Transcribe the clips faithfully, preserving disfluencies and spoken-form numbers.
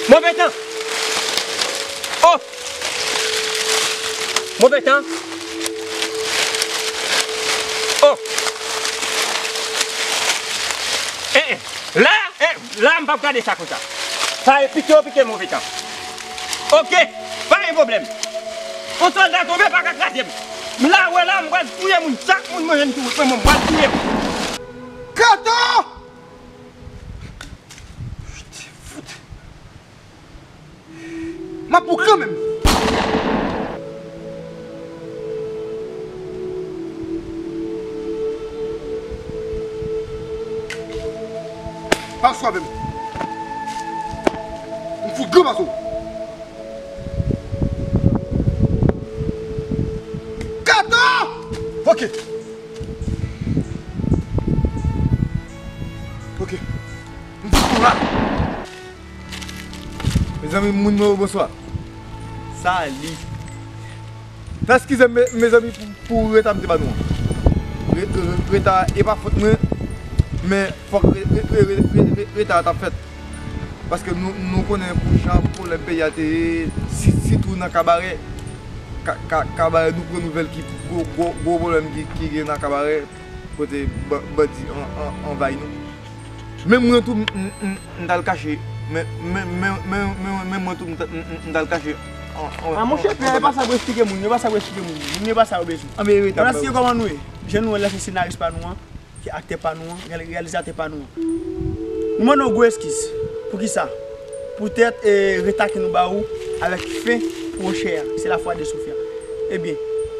Move tan! Oh! Move tan! Oh! Eh, eh. La, eh, la, m p ap gade sa konsa. Sa e pike w pike move tan. Oke, pa gen pwoblèm. Yon sòlda tonbe pa ka kraze m. M la, wè la, m pral touye moun. Chak moun mwen jwenn tou, mwen, mwen, m pral touye moun. Kato! Fout. M ap pran kanmenm. Pa swape m. M fout gran pase w. Kato! Oke. Oke. M fout ou la. Mezanmi, moun mwen yo, bonswa. Salut. Fè eskize m, me- mezanmi, pou, pou reta m te ba nou an. Re- re- Reta e pa fòt mwen, men fòk re- re- re- re- re- re- reta a t ap fèt. Paske nou, nou konnen pou jan pwoblèm peyi a te ye, si- sitou nan Kabarè. Ka- ka- Kabarè, nou pran nouvèl ki gwo, gwo, gwo pwoblèm ki, ki gen nan Kabarè, kote ba- bandi an- an- anvayi nou. Menm mwen tou, m- m- m- m t al kache, men, men, men, men, men, men mwen tou, m t- m- m- m t al kache an- an- A monchè, an- pè, e pa sa pou eksplike moun yo, e pa sa pou eksplike moun yo. Moun yo, e pa sa yo bezwen. An verite, Mèsi, kòman nou ye? Jan nou wè la, se senaris pa nou an, ki aktè pa nou an, reyal- reyalizatè pa nou an. Nou mande w gwo eskiz. Poukisa? Poutèt, e, reta ke nou ba ou avèk fen pwojè a, se la fwa de Sofia. Ebyen,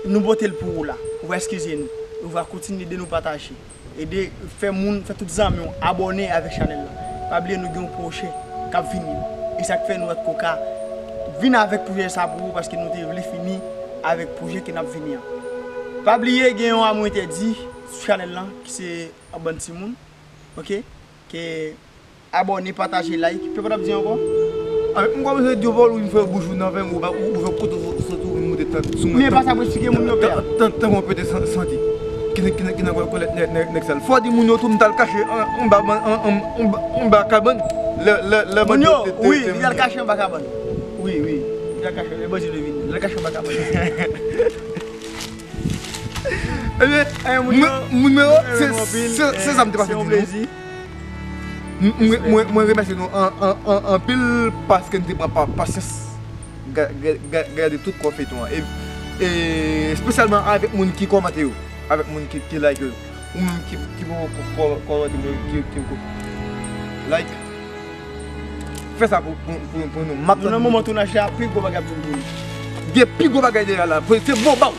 nou pote l pou ou la. Ou va eskize nou. Ou va kontinye de nou pataje. Ede fè moun, fè tout zanmi w abòne avèk chanèl la. Pa bliye nou gen yon pwojè k ap vini. E sa k fè nou wè t ko ka vin avèk pwojè sa pou ou, paske nou te vle fini avèk pwojè ke n ap vini an. Pa bliye gen yon amour interdit sou chanèl lan, ki se yon bann timoun, oke? Ke abòne, pataje, like. Pepa t ap di ankò? A, m kòmanse di w, Paul, ou vin fè bouch ou nan ven, ou, ou, ou fè kote ou soti, ou vin moute tèt sou mwen. Men e pa sa pou eksplike moun yo, pè. Tan- tan- Tankou yon pete san- santi. Ki nan- ki nan- ki nan kòlèt nèg- nèg- nèg sal. Fò di moun yo tou, m t al kache an- anba ban- an- an- anba- anba kabann. Lè- lè- lè Moun yo, te- te- wi, te- li al kache anba kabann. Wi, wi. Li al kache, lè bandi yo vini, li al kache anba kabann. Ebyen, moun yo, moun yo, se- se- se sa m te pase di nou. M- Mwen mwen- mwen remèsye nou an- an- an- anpil paske n te pran pa- pasyans. Ga- ga- ga- Gade tout kò feyton an. E, e espesyalman avèk moun ki kòmante yo. Avèk moun ki, ki like yo. Ou menm ki, ki poko kò- kòmante, men ki, ki poko like. Fè sa pou, pou, pou, pou nou. M ap Nou nan tann moman tounaj la, pi gwo bagay ap vin pou nou. Gen pi gwo bagay dèyè la. Se bon, baw.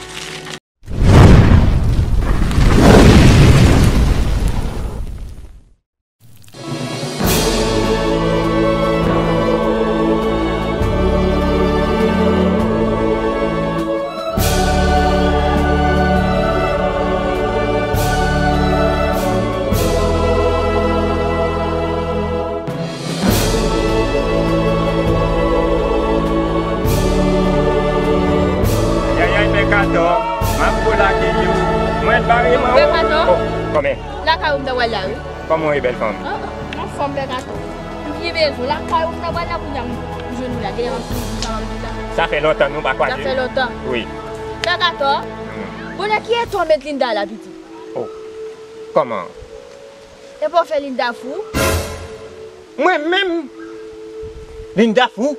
Ayayay, Pè Kato, m ap kou lage yo. Mwen bare manman. Pè Kato? Oh, kòmè? Lakay ou m ta pral la, wi. Kòman w ye, bèl fanm? Ah, ah, m anfòm, Pè Kato. M byen bezwen. Lakay ou m ta pral la, kounye a m jwenn ou la. Genlè m ap toujou sa m ap di la. Sa fè lontan nou pa kwaze. Sa fè lontan. Wi. Pè Kato, hmm, bonè ki eta w met Linda la, pitit? Oh. Kòman? Epa w fè Linda fou? Mwen menm? Linda fou?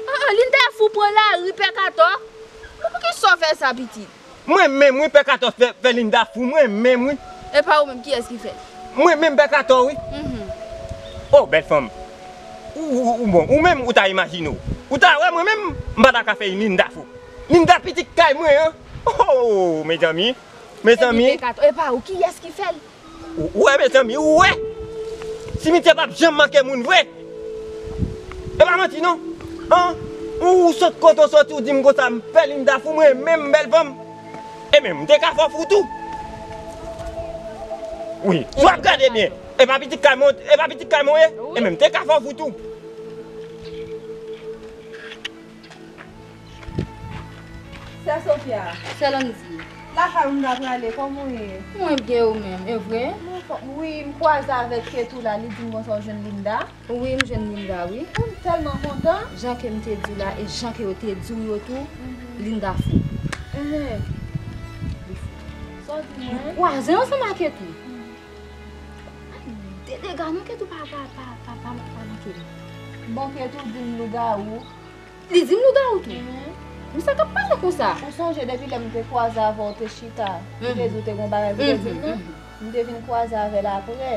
Ah, ah, Linda fou pran lari, Pè Kato. Poukisa w fè sa, pitit? Mwen menm wi, Pè Kato fè, fè Linda fou, mwen menm wi. Epa ou menm, kiyès ki fè l? Mwen menm, Pè Kato wi. Mhm. Oh, bèl fanm. Ou, ou, ou, bon, ou menm, ou ta imajine w. Ou ta wè mwen menm, m pa ta ka fè Linda fou. Linda pitit kay mwen an. Oh, mezanmi. Mezanmi. Epi Pè Kato, epa ou, kiyès ki fè l? Ou, ou wè, mezanmi, ou wè? Simityè p ap janm manke moun vre. E pa manti, non. An? Ou, ou sot kote w soti, ou di m konsa, m fè Linda fou, mwen menm, bèl fanm. E menm, m te ka fè w fou tou. Wi, si w ap gade byen, e pa pitit kay mwen, e pa pitit kay mwen w ye? Wi. E menm, m te ka fè w fou tou. Sè Sofia. Sè Landy. Lakay ou m ta prale, kòman w ye? Mwen byen, ou menm, e vre? Mwen Wi, m kwaze avèk Ketou la, li di m konsa w jwenn Linda. Wi, m jwenn Linda, wi. M tèlman kontan. Jan ke m te di w la, e jan ke yo te di w yo tou, Linda fou. Enhen. Li fou. Sa w di mwen? M kwaze ansanm ak Ketou. De dega non, Ketou pa, pa, pa, pa, pa, pa manke. Bon, Ketou di m lougawou. Li di m lougawou tou. Men sa k ap pase konsa? Ou sonje depi lè m te kwaze avè w, te chita, ou te di w te gon bagay pou te di m nan? M te vin kwaze avè l apre.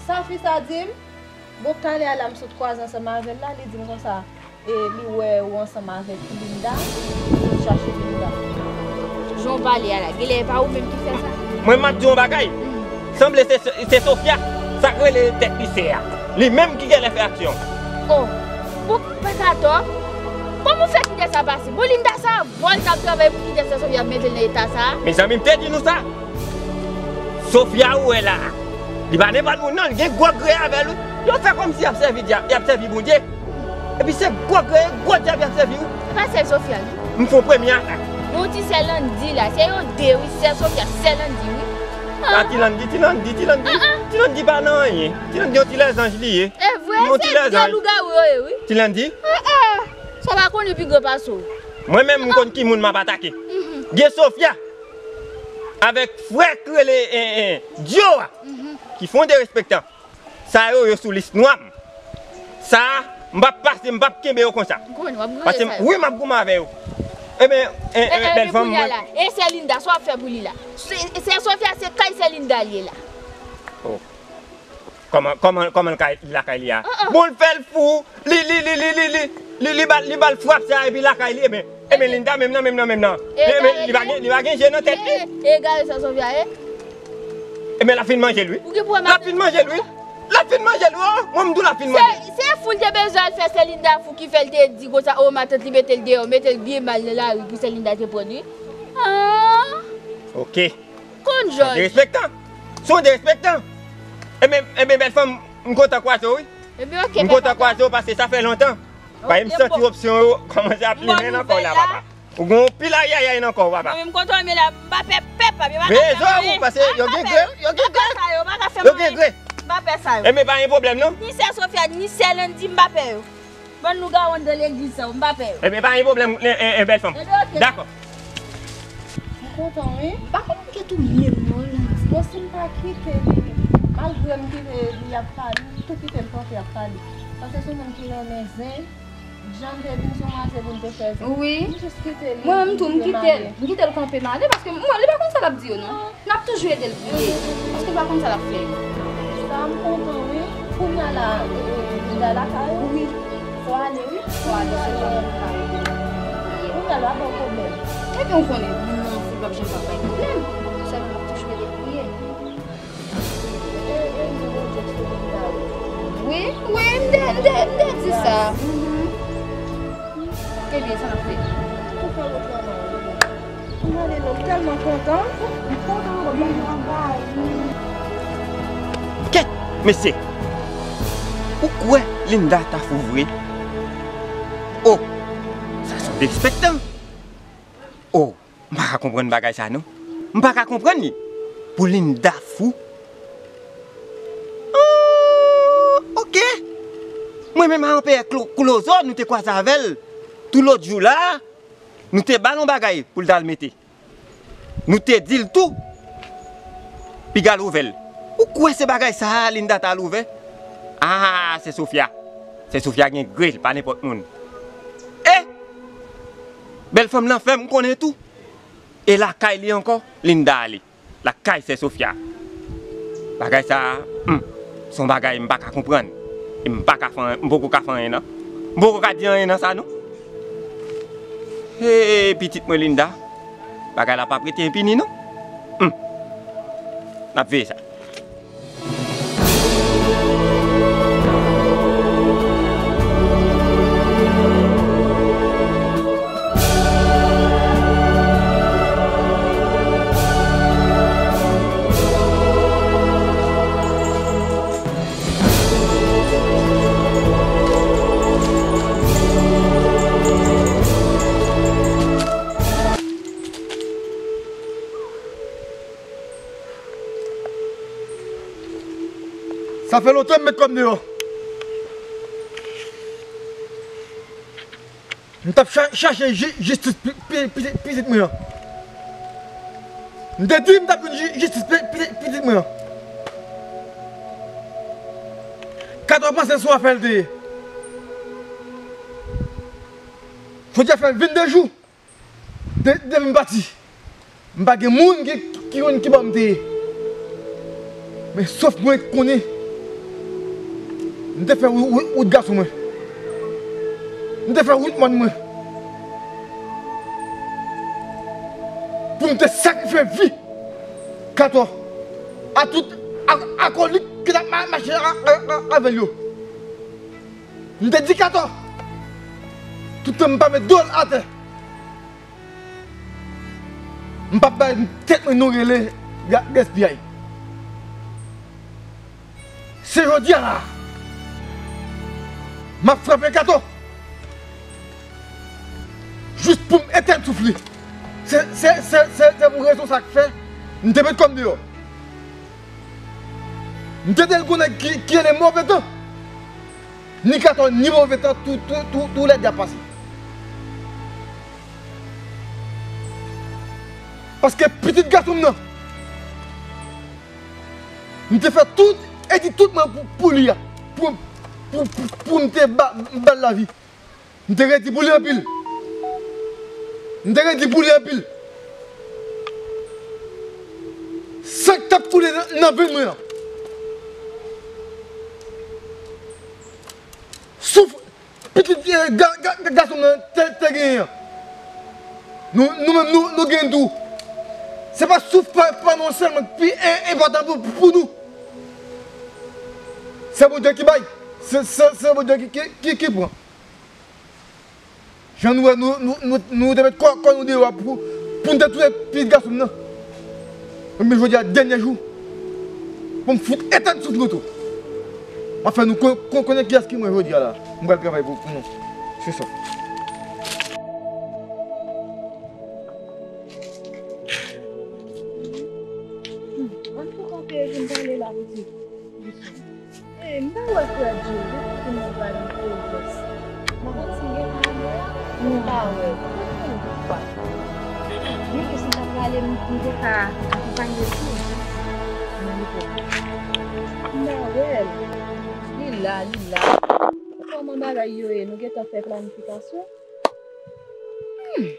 Sa fi sa di m, bon, talè a la m sot kwaze ansanm avè l la, li di m konsa, e li wè ou ansanm avèk Linda, ou sot chache Linda. Jan w pale a la, genlè e pa ou menm ki fè sa? Mwen, m ap di w yon bagay. Sanble se, se Sofia, sa k rele tèt li sè a. Li menm ki genlè fè aksyon. Oh, bon, pèkatò. Kòman w fè kite sa pase? Bon, Linda sa, vòl k ap travay pou kite sa, Sofia ap mete l nan eta sa. Mezanmi, m te di nou sa. Sofia ou wè la a, li pa nenpòt moun non, li gen gwo gre avè l, wi. Yo fè kòmsi y ap sèvi dyab, y ap sèvi Bondye. Epi se gwo gre, gwo dyab y ap sèvi, wi. E pa sèl Sofia, non. M fè yon premye atak. Yon ti sè Landy la, se yo de, wi, sè Sofia, sè Landy, wi. A, ti Landy, ti Landy, ti Landy. Ti Landy pa nan anyen. Ti Landy yon ti lèzanj li ye. E vre, se de lougawou yo ye, wi. Ti Landy. Sa w pa konnen pi gran pase w. Mwen menm, m konn ki moun m ap atake. Gen Sofia avèk frè k rele, en, en, Dio a, ki fè yon derespektan. Sa yo, yo sou lis nwa m. Sa a, m p ap pase, m p ap kenbe yo konsa. Ou konnen w ap goumen sa yo. Wi, m ap goumen avè yo. Ebyen, e, e, bèl fanm mwen. E sè Linda, sa w ap fè pou li la? Se, sè Sofia, se kay sè Linda li ye la. Oh. Kòman, kòman, kòman l kay, lakay li a? Bon, l fè l fou. Li, li, li, li, li, li, li, li ba, li ba l frap sa, epi lakay li, ebyen, ebyen, Linda menm nan, menm nan, menm nan. Ebyen, li pa gen, li pa gen je nan tèt li. E, e, egare sa Sofia ye. Ebyen, l ap fin manje l, wi. L ap fin manje l, wi. L ap fin manje l, wi. Mwen, m di w l ap fin manje l. Se, se fou l te bezwen al fè sè Linda fou ki fè l te di konsa, o, matant li mete l deyò, mete l byen mal nan lari pou sè Linda te pran l, wi. Ah. Ok. Konn jòj. Derespektan. Se yon derespektan. Ebyen, ebyen, bèl fanm, m kontan kwaze w, wi. Ebyen, ok, m kontan kwaze w, paske sa fè lontan. Paske m santi opsyon yo kòmanse ap limen nan kò w la, papa. Ou gen yon pil ayayay nan kò w, papa. Mwen menm, kote w ye la, m pa pè pèp, papa. Yo pa ka fè m anyen. Rezon ou, paske yo gen gre, yo gen gre. M pa pè sa yo, yo pa ka fè m anyen. Yo gen gre. M pa pè sa yo. Ebyen, pa gen pwoblèm, non. Ni sè Sofia, ni sè Landy, m pa pè yo. Bann lougawou anndan legliz sa yo, m pa pè yo. Ebyen, pa gen pwoblèm, en, en, en, bèl fanm. Ebyen, ok. Dakò. M kontan, wi. M pa konn kite ou menm non, Landy. Bon, si m pa kite li, malgre m kite li ap pale, m tou kite l kanpe ap pale. Paske se yon moun ki renmen zen. Jan m te di m se yon manzè pou l te fè zen. Wi. M jis kite li. Mwen menm tou, m kite l. M kite l kanpe m ale, paske mwen, li pa konn sa l ap di yo non. N ap toujou ede l priye, paske l pa konn sa l ap fè yo. Sa m kontan, wi. Kounye a la, e, e, Linda lakay ou? Wi. Fò ale, wi. Fò ale, se pa lakay ou. Kounye a la, pa pwoblèm. Ebyen, ou konnen, moun nan, li p ap janm pa bay pwoblèm. Sèlman, n ap toujou ede l priye. E, e, m di Bondye ki sou Linda, wi. Wi, wi, m te, m te, m te di sa. Mhm. Ebyen, sa n ap fè? Ou fè lòt travay, wi. M ale non, m tèlman kontan. M kontan anpil. Kèt, mesye! Ou kwè Linda ta fou vre? Oh! Sa se yon derespektan! Oh! M pa ka konprann bagay sa non. M pa ka konprann li. Pou Linda fou? Oh! Ok! Mwen menm a anpè Klo-, Klozo, nou te kwaze avè l tou lòt jou la. Nou te ba l yon bagay pou l t al mete. Nou te di l tou, piga l ouvè l. Ou kwè se bagay sa a Linda t al ouvè? Ah, sè Sofia. Sè Sofia gen gre, l pa nenpòt moun. E! Bèl fanm nan fè m konnen tou. E lakay li ankò, Linda ale. Lakay sè Sofia. Bagay sa a, hmm, se yon bagay m pa ka konprann. E m pa ka fè anyen, m poko ka fè anyen nan. M poko ka di anyen nan sa non. Hey, pitit mwen Linda, bagay la p ap rete enpini non. Hmm. N ap veye sa. Sa fè lontan m met kò m deyò. M t ap cha- chache ji- jistis pi- pi- pi- pitit mwen an. M te di m t ap jwenn ji- jistis pi- pi- pitit mwen an. Kato panse se yon afè l te ye. Jodi a fè vennde jou. De- depi m pati, m pa gen moun ki, ki konn ki bò m te ye. Men sof mwen konnen, m te fè wout, wout, wout gason mwen. M te fè wout mòn mwen. Pou m te sakrifye vi Kato a tout a- akolit ki t ap ma- mache a- a- a- avè l yo. M te di Kato, toutan m pa met do l atè, m p ap bay tèt mwen non rele ga- gaspiyay. Se jodi a la, m ap frape Kato jis pou m etenn souf li. Se, se, se, se, se pou rezon sa k fè m te met kò m deyò. M te di l konnen ki, ki rele move tan. Ni Kato, ni move tan, tou, tou, tou, tou lè de ap pase. Paske pitit gason m nan, m te fè tout, e di tout mwen pou, pou li a. Pou, pou, pou, pou m te ba, ba l lavi. M te redi pou li anpil. M te redi pou li anpil. San k t ap koule nan, nan venn mwen an. Souf pitit, eh, ga- ga- ga- gason m nan te, te genyen an. Nou, nou menm, nou, nou genyen tou. Se pa souf pa, pa nou an sèlman ki pi en- enpòtan pou, pou nou. Se Bondye ki bay. Se, se, se Bondye ki, ki, ki, ki pran. Jan nou wè, nou, nou, nou, nou te met kò, kò nou deyò a pou, pou n te touye pitit gason m nan. Ebyen, jodi a, dènye jou pou m fout etenn souf nou tou. M ap fè nou kon- kon- konnen kiyès ki mwen jodi a la. M pral travay pou, pou nou. Se sa. Ann tou kanpe epi n pale la, pitit. E, m pa wè frè Djo, li te nan pale m pou rès. M kontinye pale a, m pa wè. Mwen ke si m ta prale, m m te ka akonpanye l tou. Mwen li pou. M pa wè l. Li la, li la. Kòman bagay yo ye? Nou gentan fè planifikasyon? Hmm,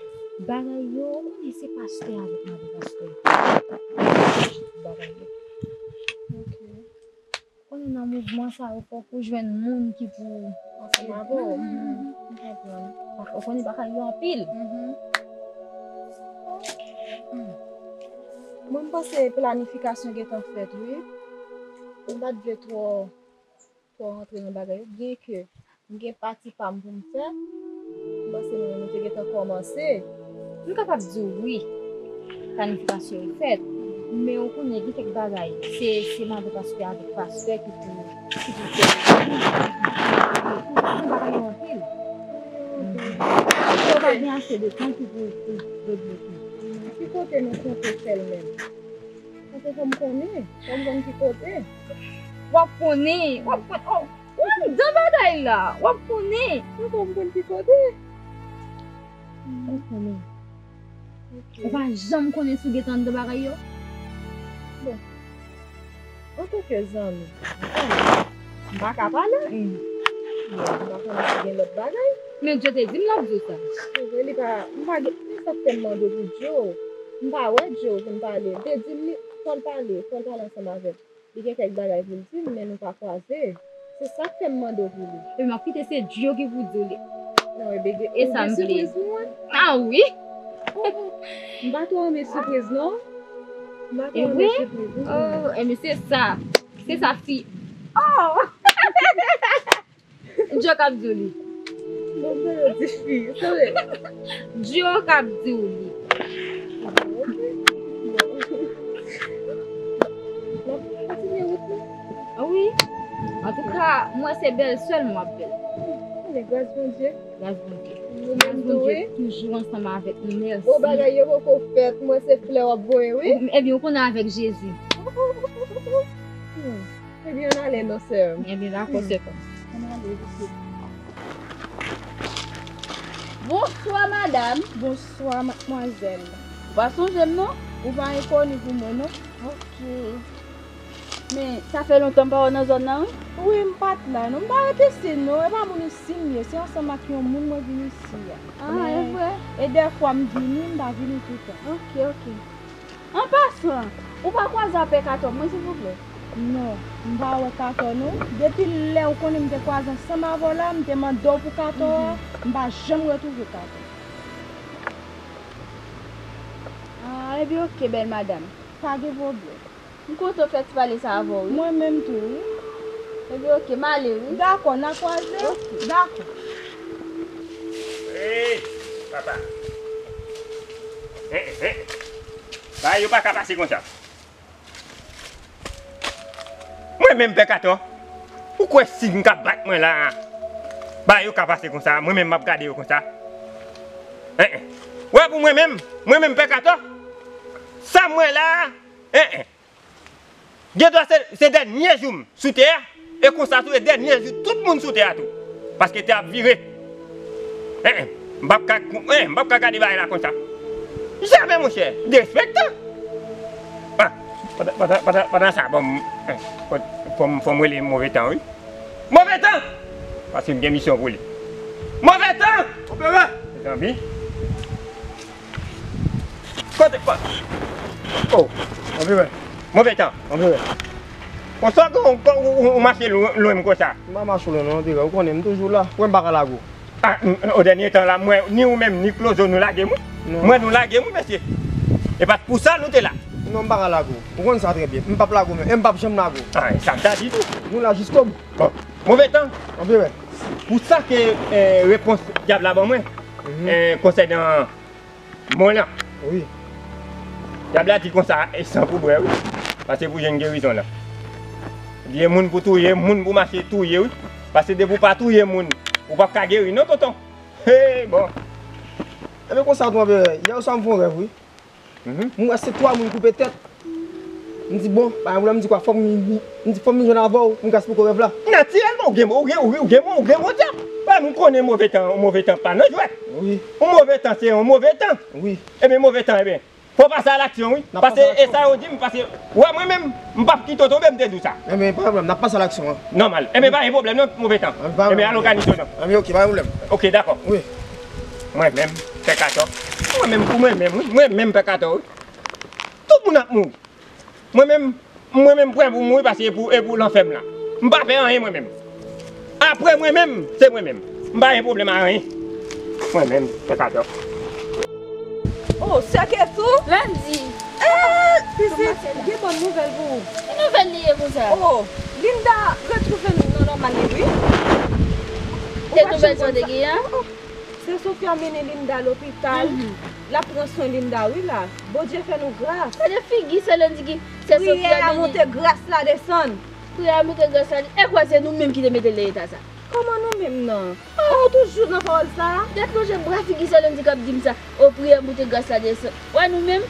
bagay yo, ou konnen se pastè avèk madan pastè. Bagay yo. Ok. Konnen nan mouvman sa yo, fòk ou jwenn moun ki pou ansanm avè w. Mhm, mhm, mhm. M konprann. Paske ou konnen bagay yo anpil. Mhm. Hmm. Mwen, m panse planifikasyon gentan fèt, wi. Ou pa t vle twò, twò rantre nan bagay yo, byenke m gen pati pa m pou m fè. M panse nou, nou te gentan kòmanse. M kapab di w wi, planifikasyon yo fèt, men ou konnen gen kèk bagay, se, se madan pastè avèk pastè ki pou, ki pou fè. Tout bagay yo anpil. Yo pa gen ase de tan ki pou, pou debloke. Ki kote nou konte fè l menm? Paske fò m konnen, fò m konn ki kote. W ap konnen, w ap konnen, oh, w anndan bagay la, w ap konnen. Fò m konn ki kote. W ap konnen. Ok. Ou pa janm konnen si w gentan anndan bagay yo? Bon. Antanke zanmi, m pa ka pale. Mm. M pa konnen si gen lòt bagay. Men Djo te di m l ap di w sa. Se vre, li pa, m pa gen, men sa k fè m mande w pou Djo. M pa wè Djo pou m pale. Li te di m li, fò l pale, fò l pale ansanm avè m. Li gen kèk bagay pou l di m, men nou pa kwaze. Se sa k fè m mande w pou li. Epi m ap kite se Djo ki pou di w li. Non, ebyen, e sa m vle. Ou gen sipriz pou mwen? Ah wi. Oh, oh. M pa twò renmen sipriz, non. M pa twò renmen sipriz. Oh, ebyen, se sa. Se sa fi. Oh! Djo k ap di w li. Bon, mwen yo di fi, tande. Djo k ap di w li. Bon, ok. Bon. N ap kontinye wout nou. Ah wi. Antouka, mwen se bèl sèlman w ap bèl. Men gras Bondye. Gras Bondye. Gras Bondye toujou ansanm avèk nou. Mèsi. Bon, bagay yo poko fèt, mwen se flè w ap voye, wi. Ebyen, ou konnen avèk Jezi. Hmm. Ann ale non, sè m. Ebyen, dakò, sè pa m. Ann ale, vite. Bonswa, madanm. Bonswa, madmwazèl. Ou pa sonje m, non? Ou pa enkoni pou mwen, non. Ok. Men, sa fè lontan m pa wè w nan zòn nan, wi. Wi, m pa t la, non. M pa rete isit, non. E pa moun isit m ye. Se ansanm ak yon moun mwen vin isi a. Ah, e vre? E dèfwa m vini, m pa vini toutan. Ok, ok. An pasan, ou pa kwaze ak Pè Katò mwen, silvouplè? Non, m pa wè Katò, non. Depi lè ou konnen m te kwaze ansanm avè w la, m te mande w pou Katò a, m pa janm retwouve Katò. Ah, ebyen, ok, bèl madanm. Pa gen pwoblèm. M kontan fè ti pale sa avè w, wi. Mwen menm tou, wi. Ebyen, ok, m ale, wi. Dakò, n a kwaze. Ok. Dakò. Hey, papa. Hey, hey. Bagay yo pa ka pase konsa. Mwen menm, Pè Katò, ou kwè si m ka bat mwen la, bagay yo ka pase konsa, mwen menm m ap gade yo konsa? Hein, hein. Wè, pou mwen menm, mwen menm, Pè Katò, sa m wè la, hein, hein. Gen dwa se, se dènye jou m sou tè a, e konsa tou, e dènye jou tout moun sou tè a tou. Paske tè a ap vire. Hein, hein. M p ap ka, hein, m p ap ka gade bagay la konsa. Jamè, monchè, derespektan. Ah, pandan, pandan, pandan, pandan sa, bon, m, hein, fò, fò m, fò m rele Move Tan, wi. Move Tan! Paske m gen misyon pou li. Move Tan! Mezanmi. Kote, kote? Oh, Move Tan. Move Tan. Konsa ou, ou, ou, ou mache lwen, lwen m konsa? M pa mache lwen non, Anpirè. Ou konnen m toujou la. Ou kwè m pa ka lage w? Ah, m, o dènye tan la, m wè ni ou menm, ni Klozo, nou lage m, wi. Non. M wè nou lage m, wi, mesye. E pa t pou sa nou te la. Non, m pa ka lage w. Ou konn sa trè byen. M p ap lage w menm. E m p ap janm lage w. Ah, sa m ta di tou. Nou la jiskobou. Bon, Move Tan. Anpirè. Pou sa ke, eh, repons dyab la ban mwen, mhm, eh, konsènan Bon, la. Wi. Dyab la di konsa, e san pou bwè, wi. Pase pou jwenn gerizon la. Vye moun pou touye, moun pou mache touye, wi. Pase depi w pa touye moun, ou p ap ka geri, non, tonton. Hey, bon. Ebyen, konsa tou, Anpirè, yè swa m fè yon rèv, wi. Mhm. M wè se twa moun koupe tèt. M di, bon, pa gen pwoblèm, m di kwa, fòk m, m di, fòk m jwenn avè w pou m ka esplike w rèv la. Natirèlman, ou gen, ou gen, ou gen, ou gen, ou gen bon dyab. Paske nou konnen Move Tan, Move Tan pa nan jwèt. Wi. Yon Move Tan, se yon Move Tan. Wi. Ebyen, Move Tan, ebyen, fò w pase a laksyon, wi. Paske e sa yo di m, paske, wè, mwen menm, m p ap kite w tonbe, m te di w sa. Ebyen, pa gen pwoblèm, n ap pase a laksyon an. Nòmal. Ebyen, pa gen pwoblèm, non, Move Tan. Ebyen, al òganize w, non. Ebyen, ok, pa gen pwoblèm. Ok, dakò. Wi. Mwen menm, Pè Katò. Mwen menm, pou mwen menm, wi. Mwen menm, Pè Katò, wi. Tout moun ap mouri. Mwen menm, mwen menm prè pou mouri paske e pou, e pou lanfè m la. M pa pè anyen mwen menm. Apre mwen menm, se mwen menm. M pa gen pwoblèm a anyen. Mwen menm, Pè Katò. Oh, sè Ketou? Landy! Eh, pitit, gen bòn nouvèl pou ou. Ki nouvèl li ye konsa? Oh, Linda retwouve l nan nòmal li, wi. Ou pa janm konn sa. Te nouvèl sa w te gen an? Oh, oh. Sè Sofia mennen Linda lopital. Mhm. L ap pran swen Linda, wi, la. Bondye fè nou gras. Gade figi sè Landy ki, sè Sofia mennen. Priyè a monte, gras la desann. Priyè a monte, gras la desann. E kwè se nou menm ki te mete l nan eta sa. Kòman nou menm nan? Oh, ou toujou nan pawòl sa? Gad lonje bra figi sè Landy k ap di m sa. Oh, priyè a monte, gras la desann. Wè nou menm,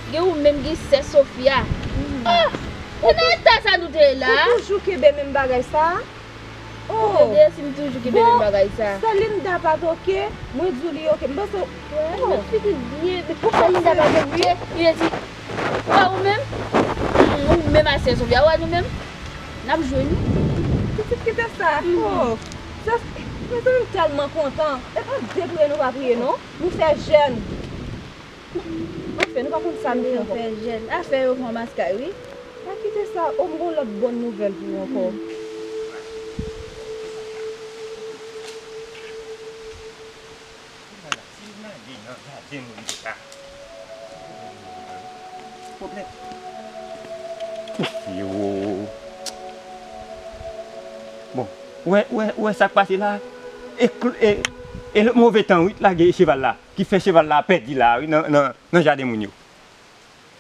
gen ou menm, gen sè Sofia. Mhm. Ah! E nan eta sa nou te ye la? Ou toujou kenbe menm bagay sa? Oh. Ou tande si m toujou kenbe menm bagay sa. Bon, sè Linda pa t oke, mwen di w li oke. M panse, wè, oh, met figi l byen, met figi l byen. Ou panse, wi. Li di, wè ou menm, hmm, ou menm ak sè Sofia, wè nou menm, n ap jwenn nou. Pitit kite sa. Mhm. Oh, sè, mezanmi, m tèlman kontan. E pa de priye nou pa priye, non. Nou fè jèn. Anfen, nou pa konn sa nou fè ankò. Fè jèn. Afè yo pran maskay, wi. Pa kite sa, o, m gon lòt bòn nouvèl pou ou ankò. Pwoblèm. Ouf, yo. Bon, ou wè, ou wè, ou wè sa k pase la? E, e, e Move Tan, wi, t lage cheval la. Ki fè cheval la pèdi la, wi, nan, nan, nan jaden moun yo.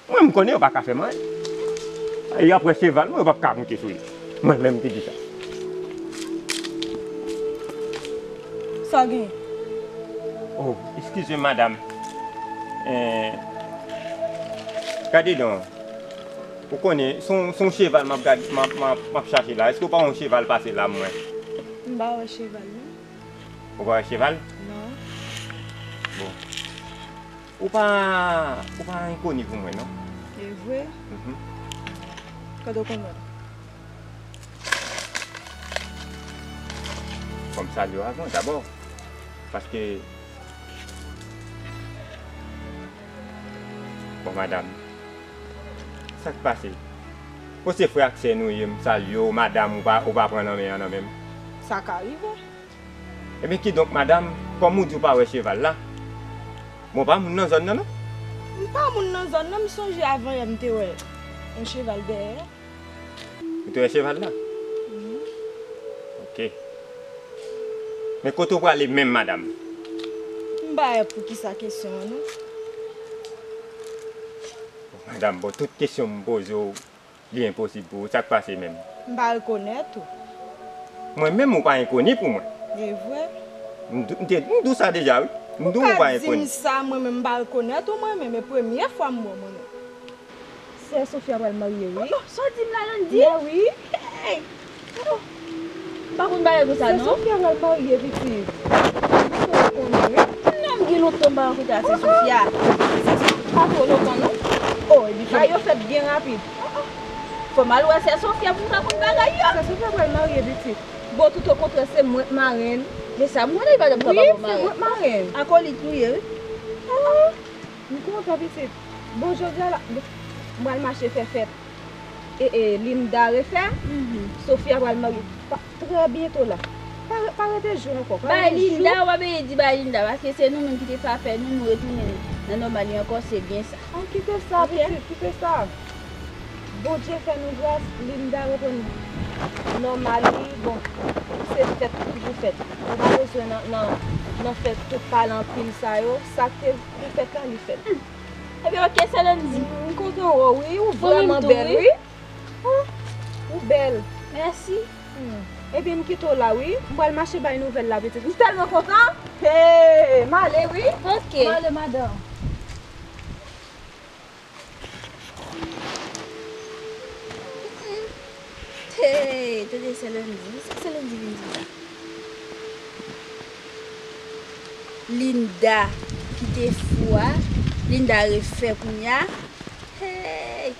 Mwen, m konnen yo pa ka fè m anyen. E apre cheval mwen, yo p ap ka moute sou li. Mwen menm ki di sa. Sa w genyen? Oh, eskize m, madanm. Eh, gade don. Ou konnen, se yon, se yon cheval m ap gad, m ap, m ap, m ap chache la. Èske w pa wè yon cheval pase la, mwen? M pa wè cheval, non. Ou pa wè cheval? Non. Bon. Ou pa, ou pa enkoni pou mwen, non? E vre? Mhm. Kote w konn mwen? Fò m salye w avan, dabò. Paske, bon, madanm, sa k pase? Bon, se frè ak sè nou ye, m salye w, madanm, ou pa, ou pa pran nan men an nan men m. Sa ka rive. Ebyen, kidonk, madanm, kòm ou di w pa wè cheval la, bon, w pa moun nan zòn nan, non? M pa moun nan zòn nan, m sonje avan yè m te wè yon cheval dèyè. Ou te wè cheval la? Wi. Ok. Men kote w prale menm, madanm? M pa wè poukisa kesyon an, non. Bon, madanm, bon, tout kesyon m poze w, li enposib pou ou. Sa k pase menm? M pa rekonèt ou. Mwen menm, ou pa enkoni pou mwen. E vre? M di, m te, m di w sa deja, wi. M di w ou pa enkoni. Ou ka di m sa, mwen menm, m pa rekonèt ou, mwen menm, e premye fwa m wè w, mwen menm. Sè Sofia pral marye, wi. Oh, oh, sa w di m la, Landy? Mè wi. Hey! Oh, m pa konn bagay konsa, non. Sè Sofia pral marye, pitit. Ou konnen, wi. Non, m gen lontan m pa rankontre a sè Sofia. Sè Sofia pa twò lontan, non. Oh, epi bagay yo fèt byen rapid. Oh, oh. Fò m al wè sè Sofia pou m ka konn bagay yo. Sè Sofia pral marye, pitit. Bon, toutokontrè, se mwen k marenn. Men sa m konnen, li pa t ap kapab yon marenn. Wi, se mwen k marenn. Akolit nou ye, wi. Oh. M kontan, pitit. Bon, jodi a la, m pral mache fè fèt. E, e, Linda refè. Mhm. Sofia pral marye. Pa, trè byento la. Pa, pa rete jou ankò. Pa rete jou. Bay Linda, w pa bezwen di bay Linda, paske se nou menm ki te fè afè nou, nou retounen nan nòmal li ankò, se byen sa. An, kite sa, pitit, kite sa. Bondye fè nou gras, Linda reprann nòmal li. Bon, se fèt ki pou fèt. Nou pa bezwen nan, nan, nan fè tout pale anpil sa yo. Sa k te pou fèt la, li fèt. Hmm. Ebyen, oke, sè Landy. M kontan wè w, wi. Ou vrèman bèl, wi. Ou menm tou, wi. Ah, ou bèl. Mèsi. Hmm. Ebyen, m kite w la, wi. M pral mache bay nouvèl la, pitit. M tèlman kontan. Hey, m ale, wi. Oke. M ale, madanm. Hey, tande sè Landy, sa sè Landy vin di la? Linda ki te fou a, Linda refè kounye a. Hey!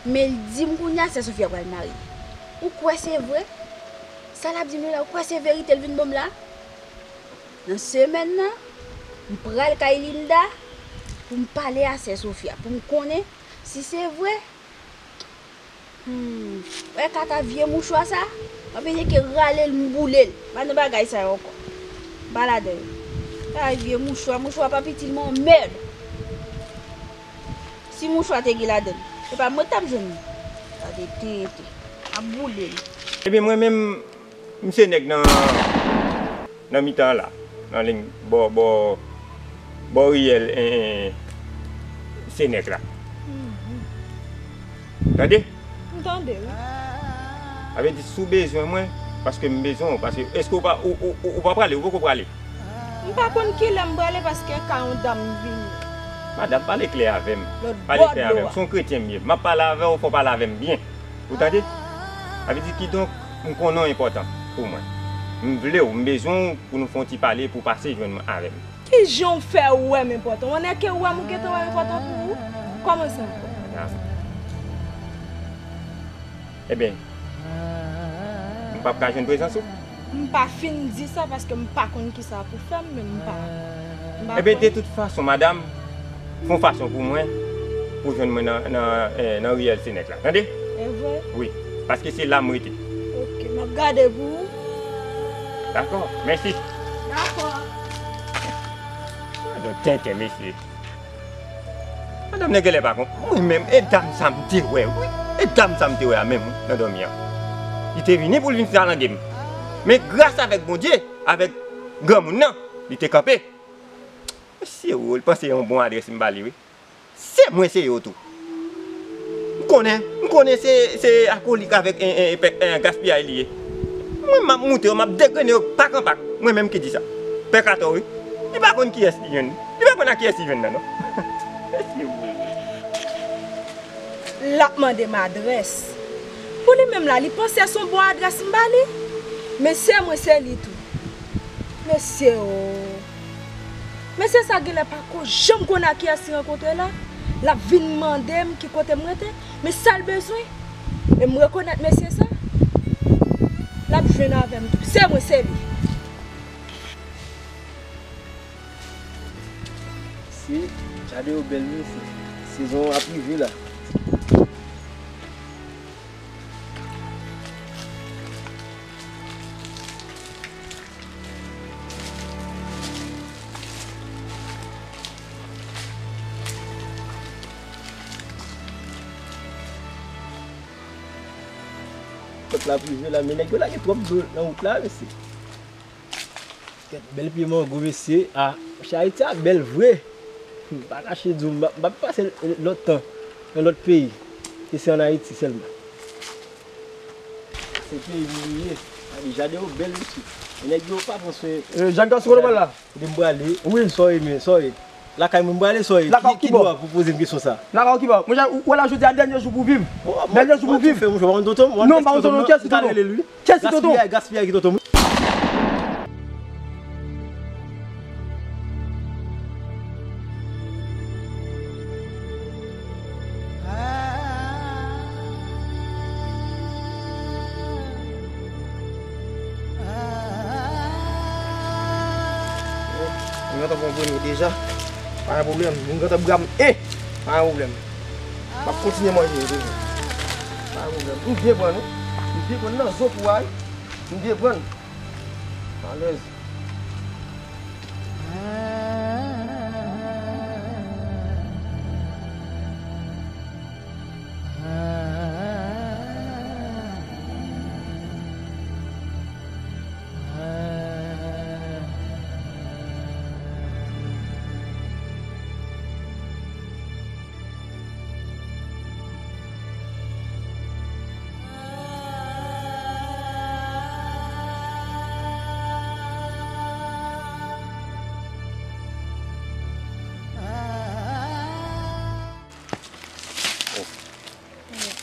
Men l di m kounye a sè Sofia pral marye. Ou kwè se vre? Sa l ap di nou la, ou kwè se verite l vin ban m la? Nan semèn nan, m pral kay Linda pou m pale a sè Sofia, pou m konnen si se vre. Hmm, wè kata vye mouchwa sa? M ap enyen ke rale l, m boule l. Pa nan bagay sa yo ankò. M pa ladan yo. Kata vye mouchwa, mouchwa p ap itil mwen yon mèd. Si mouchwa te gen ladan l, se pa mwen k t ap jwenn li. Gade tenten. M ap boule l. Ebyen, mwen menm, M se nèg nan, nan mitan an la, nan liy bò, bò, bò riyèl, en, en, se nèg la. Mhm. Tande? M tande, wi. Sa vle di, si w bezwen mwen, paske m bezwen w, paske èske w pa, ou, ou, ou, ou pa prale, ou poko prale? M pa konn kilè m prale paske ka yon dam vini. Madanm, pale klè avè m. Pale klè avè m. Se yon kretyen m ye. M ap pale avè w, fò w pale avè m byen. Ou tande? Sa vle di kidonk, m konnen w enpòtan pou mwen. M vle w, m bezwen w pou nou fè yon ti pale, pou w pase jwenn mwen avè m. Kijan w fè wè m enpòtan? Ou nèk ke wè m ou gentan wè m enpòtan pou ou? Kòman sa? Madanm. Ebyen, m p ap ka jwenn prezans ou? M pa fin di sa paske m pa konn kisa pou fè m, men m pa, m pa konn. Ebyen, de tout fason, madanm, fè yon fason pou mwen, pou jwenn mwen nan, nan, eh, nan riyèl Senèk la. Tande? E vre? Wi, paske se la m rete. Oke, m ap gade pou ou. Dakò, mèsi. Dakò. Gade yon tenten, mesye. Madanm nan genlè pa konn. Mwen menm, e dam sa m te wè, wi. E dam sa m te wè a menm, wi, nan dòmi an. Li te vini pou l vin salande m. Men gras avèk Bondye, avèk granmoun nan, li te kanpe. Mesye, wi, li panse yon bon adrès m ba li, wi. Se mwen se yo tou. M konnen, m konnen se, se akolik avèk, en, en, en, pè, en, gaspiyay li ye. Mwen, m ap moute yo, m ap degrennen yo pak an pak. Mwen menm ki di sa. Pè Kato, wi. Li pa konn kiyès li jwenn. Li pa konn a kiyès li jwenn nan, non. Mesye, wi. L ap mande m adrès. Pou li menm la, li panse se yon bon adrès m ba li? Men sè mwen se li tou. Mesye o! Mesye sa genlè pa ko janm konn ak kiyès li rankontre la. L ap vin mande m ki kote m rete, men sa l bezwen. E m rekonèt mesye sa. L ap jwenn avè m tou. Sè mwen se li. Se, jade yo bèl wi mesye. Sezon an ap rive la. Pèp la ap rive la, men nèg yo lage twòp dlo nan wout la, mesye. Kèt bèl pye mango, mesye. A, monchè, Ayiti a bèl vre. M pa kache di w, m ap, m ap pase lòt tan, nan lòt peyi, ke se ann Ayiti sèlman. Se peyi m li ye. Gade, jaden yo bèl, mesye. E nèg yo pa pran swen. E, Jan Gason, kote w pral la? Kote m prale? Wi. Sa w ye, men, sa w ye? Lakay mwen, m prale, sa w ye? Lakay w ki bò? Ki dwa pou poze m kesyon sa? Lakay w ki bò? Monchè, ou, ou wè la jodi a dènye jou pou w viv. Dènye jou pou w viv. Non, m pa konn tonton m, m ap rele l wi. Kiyès ki tonton? Gaspiyay, gaspiyay ki tonton m. Mwen gentan pran premye deja. Pa gen pwoblèm. Mwen gentan bra m. E! Pa gen pwoblèm. M ap kontinye manje yo toujou. Pa gen pwoblèm. M byen pran, wi. M byen pran nan zo pou a, wi. M byen pran. Alèz.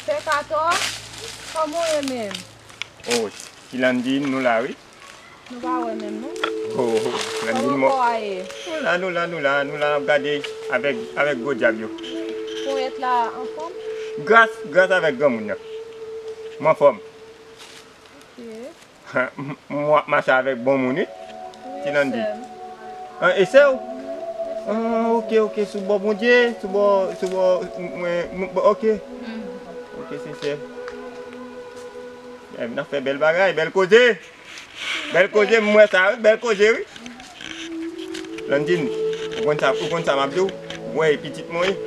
Pè Kato, kòman w ye menm? Oh, Ti Landine, nou la wi. Nou pa wè menm non. Oh, Landine mò. Kòman kò a ye? Nou la, nou la, nou la, nou la, n ap gade avèk, avèk gwo dyab yo. Ponyèt la anfòm? Gras, gras avèk granmoun nan. M anfòm. Ok. Ha, m, m ap mache avèk bon moun, wi. Wi, Ti Landine. Sè m. Ah, e sè w? Mhm, e sè m. Ah, ok, ok, sou bò Bondye, sou bò, sou bò, mwen, mwen, ok. Mhm. Ok, se sè. Eh, n ap fè bèl bagay, bèl koze. Bèl koze, m wè sa, wi, bèl koze, wi. Landine, ou konn sa, ou konn sa m ap di w? Ou wè, e pitit mwen,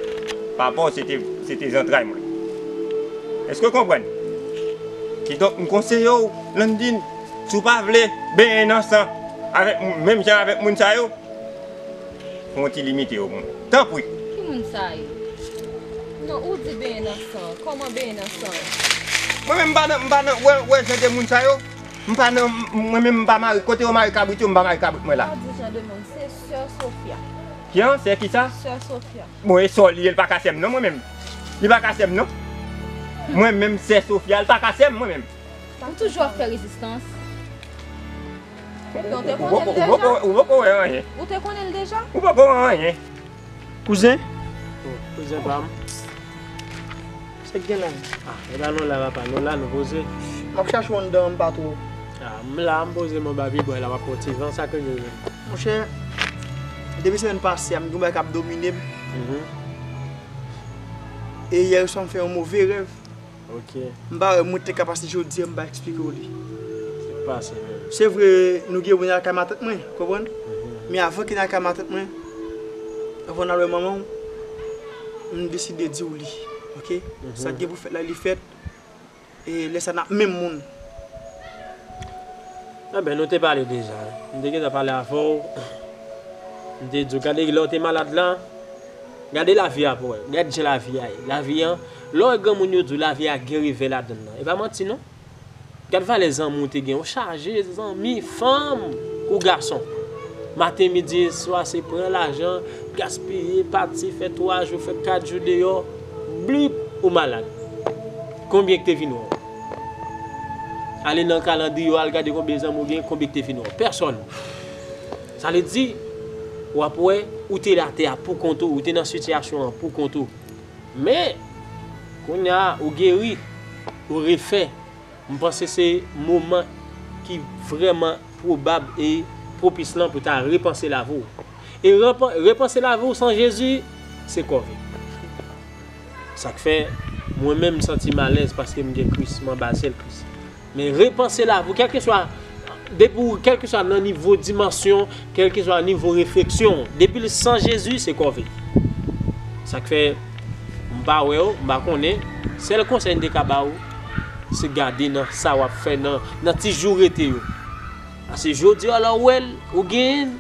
papa w se te, se te zantray mwen. Èske w konprann? Kidonk, m konseye w, Landine, si w pa vle benyen nan san avèk moun, menm jan avèk moun sa yo, fè yon ti limite yo pou mwen. Tanpri. Ki moun sa yo? Non, ou di benyen nan san. Kòman benyen nan san? Mwen menm m pa nan, m pa nan, wè, wè jan de moun sa yo. M pa nan, mwen menm m pa mare, kote yo mare kabrit yo, m pa mare kabrit mwen la. Pa di jan de moun, se sè Sofia. Ki an? Sè kisa? Sè Sofia. Bon, e sè w li ye, li pa ka sè m non, mwen menm. Li pa ka sè m non. Mwen menm, sè Sofia, li pa ka sè m, mwen menm. Ou toujou ap fè rezistans. Ou poko, ou poko, ou poko wè anyen. Ou te konnen l deja? Ou poko wè anyen. Kouzen? Oh, kouzen pa m. Sa k gen la? Ah, e pa nou la, papa. Nou la, nou poze. M ap chache w anndan an, m pa twò. Ah, m la, m poze m anba pibwa la, m ap pran ti van, sa k rive. Monchè, depi semèn pase a, m gen yon bagay k ap domine m. Mhm. E yè swa m fè yon move rèv. Ok. M pa wè mwen te ka pase jodi a, m pa eksplike w li. Sa k pase menm? Se vre, nou gen pou n al kay matant mwen, konprann? Mhm. Men avan ke n al kay matant mwen, avan n al wè manman w, m deside di w li, ok? Mhm. Sa k gen pou fèt la, li fèt. E lè sa n ap menm moun. Enben, nou te pale deja. M te gentan pale avè w. M te di w, gade lè w te malad la. Gade lavi a pou w wè. Gad jan lavi a ye. Lavi a, lè w wè granmoun yo di w lavi a gen revè ladann nan. E pa manti non. Gad valè zanmi w te gen. Ou chaje zanmi, fanm kou gason. Maten, midi e swa, se pran lajan, gaspiye, pati, fè twa jou, fè kat jou deyò. Blip! Ou malad. Konbyen ki te vin wè w? Ale nan kalandriye w, al gade konbyen zanmi w gen, konbyen ki te vin wè w? Pèsòn. Sa vle di, w ap wè, ou te atè a pou kont ou, ou te nan sitiyasyon an pou kont ou. Men, kounye a, ou geri, ou refè. M panse se moman ki vrèman pwobab e pwopis lan pou ta repanse lavi w. E repan-, repanse lavi w san Jezi, se kòve. Sa k fè, mwen menm, m santi m alèz paske m gen Kris, m anba zèl Kris. Men repanse lavi w, kèlkeswa, depi w, kèlkeswa nan nivo dimansyon, kèlkeswa nivo refleksyon w, depi l san Jezi, se kòve. Sa k fè, m pa wè w, m pa konnen. Sèl konsèy m te ka ba w, se gade nan sa w ap fè, nan, nan ti jou rete yo. Paske jodi a, lè w wè l, ou genyen l,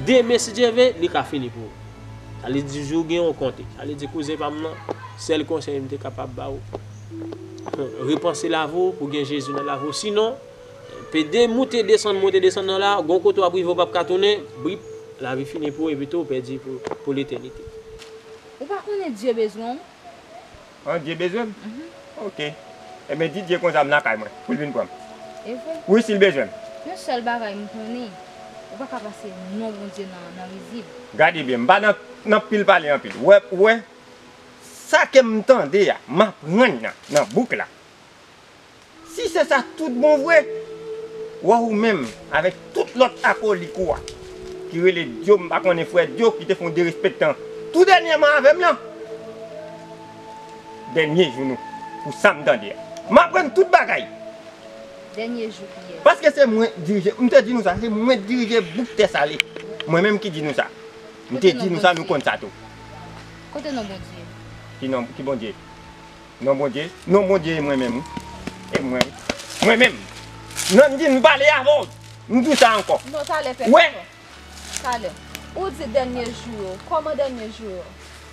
demen, si Dye vle, li ka fini pou ou. Sa vle di, jou gen yon konte. Sa vle di, kouzen pa m nan, sèl konsèy m te kapab ba w, repanse lavi w pou gen Jezi nan lavi w. Sinon, pede moute desann, moute desann nan la, gon kote w ap rive, w p ap ka tounen, brip, lavi fini pou ou, epi tou, ou pèdi pou, pou letènite. Ou pa konnen Dye bezwen w? An, Dye bezwen m? Mhm. Oke. Ebyen, di Dye konsa m lakay mwen, pou l vin pran m. E vre? Wi, si l bezwen m. Yon sèl bagay m konnen, ou pa ka pase non Bondye nan, nan rizib. Gade byen, m pa nan, nan pil pale anpil. Ou wè, ou wè, sa ke m tande a, m aprann nan, nan bouk la. Si se sa tout bon vre, wè ou menm avèk tout lòt akolik ou a, ki rele Dyo, m pa konnen frè Dyo, ki te fè yon derespektan tou dènyèman avè m lan. Dènye jou nou, pou sa m tande a. M aprann tout bagay. Dènye jou kiyès? Paske se mwen dirije, m te di nou sa, se mwen dirije bouk Tè Sale. Mwen menm ki di nou sa. M te di nou sa, nou konn sa tou. Kote non Bondye? Ki non, ki Bondye? Non Bondye, non Bondye e mwen menm wi. E mwen wi. Mwen menm. Non, m di m pale avè w. M di w sa ankò. Non, talè pèdi. Wè. Talè. Ou di dènye jou yo. Kòman dènye jou yo?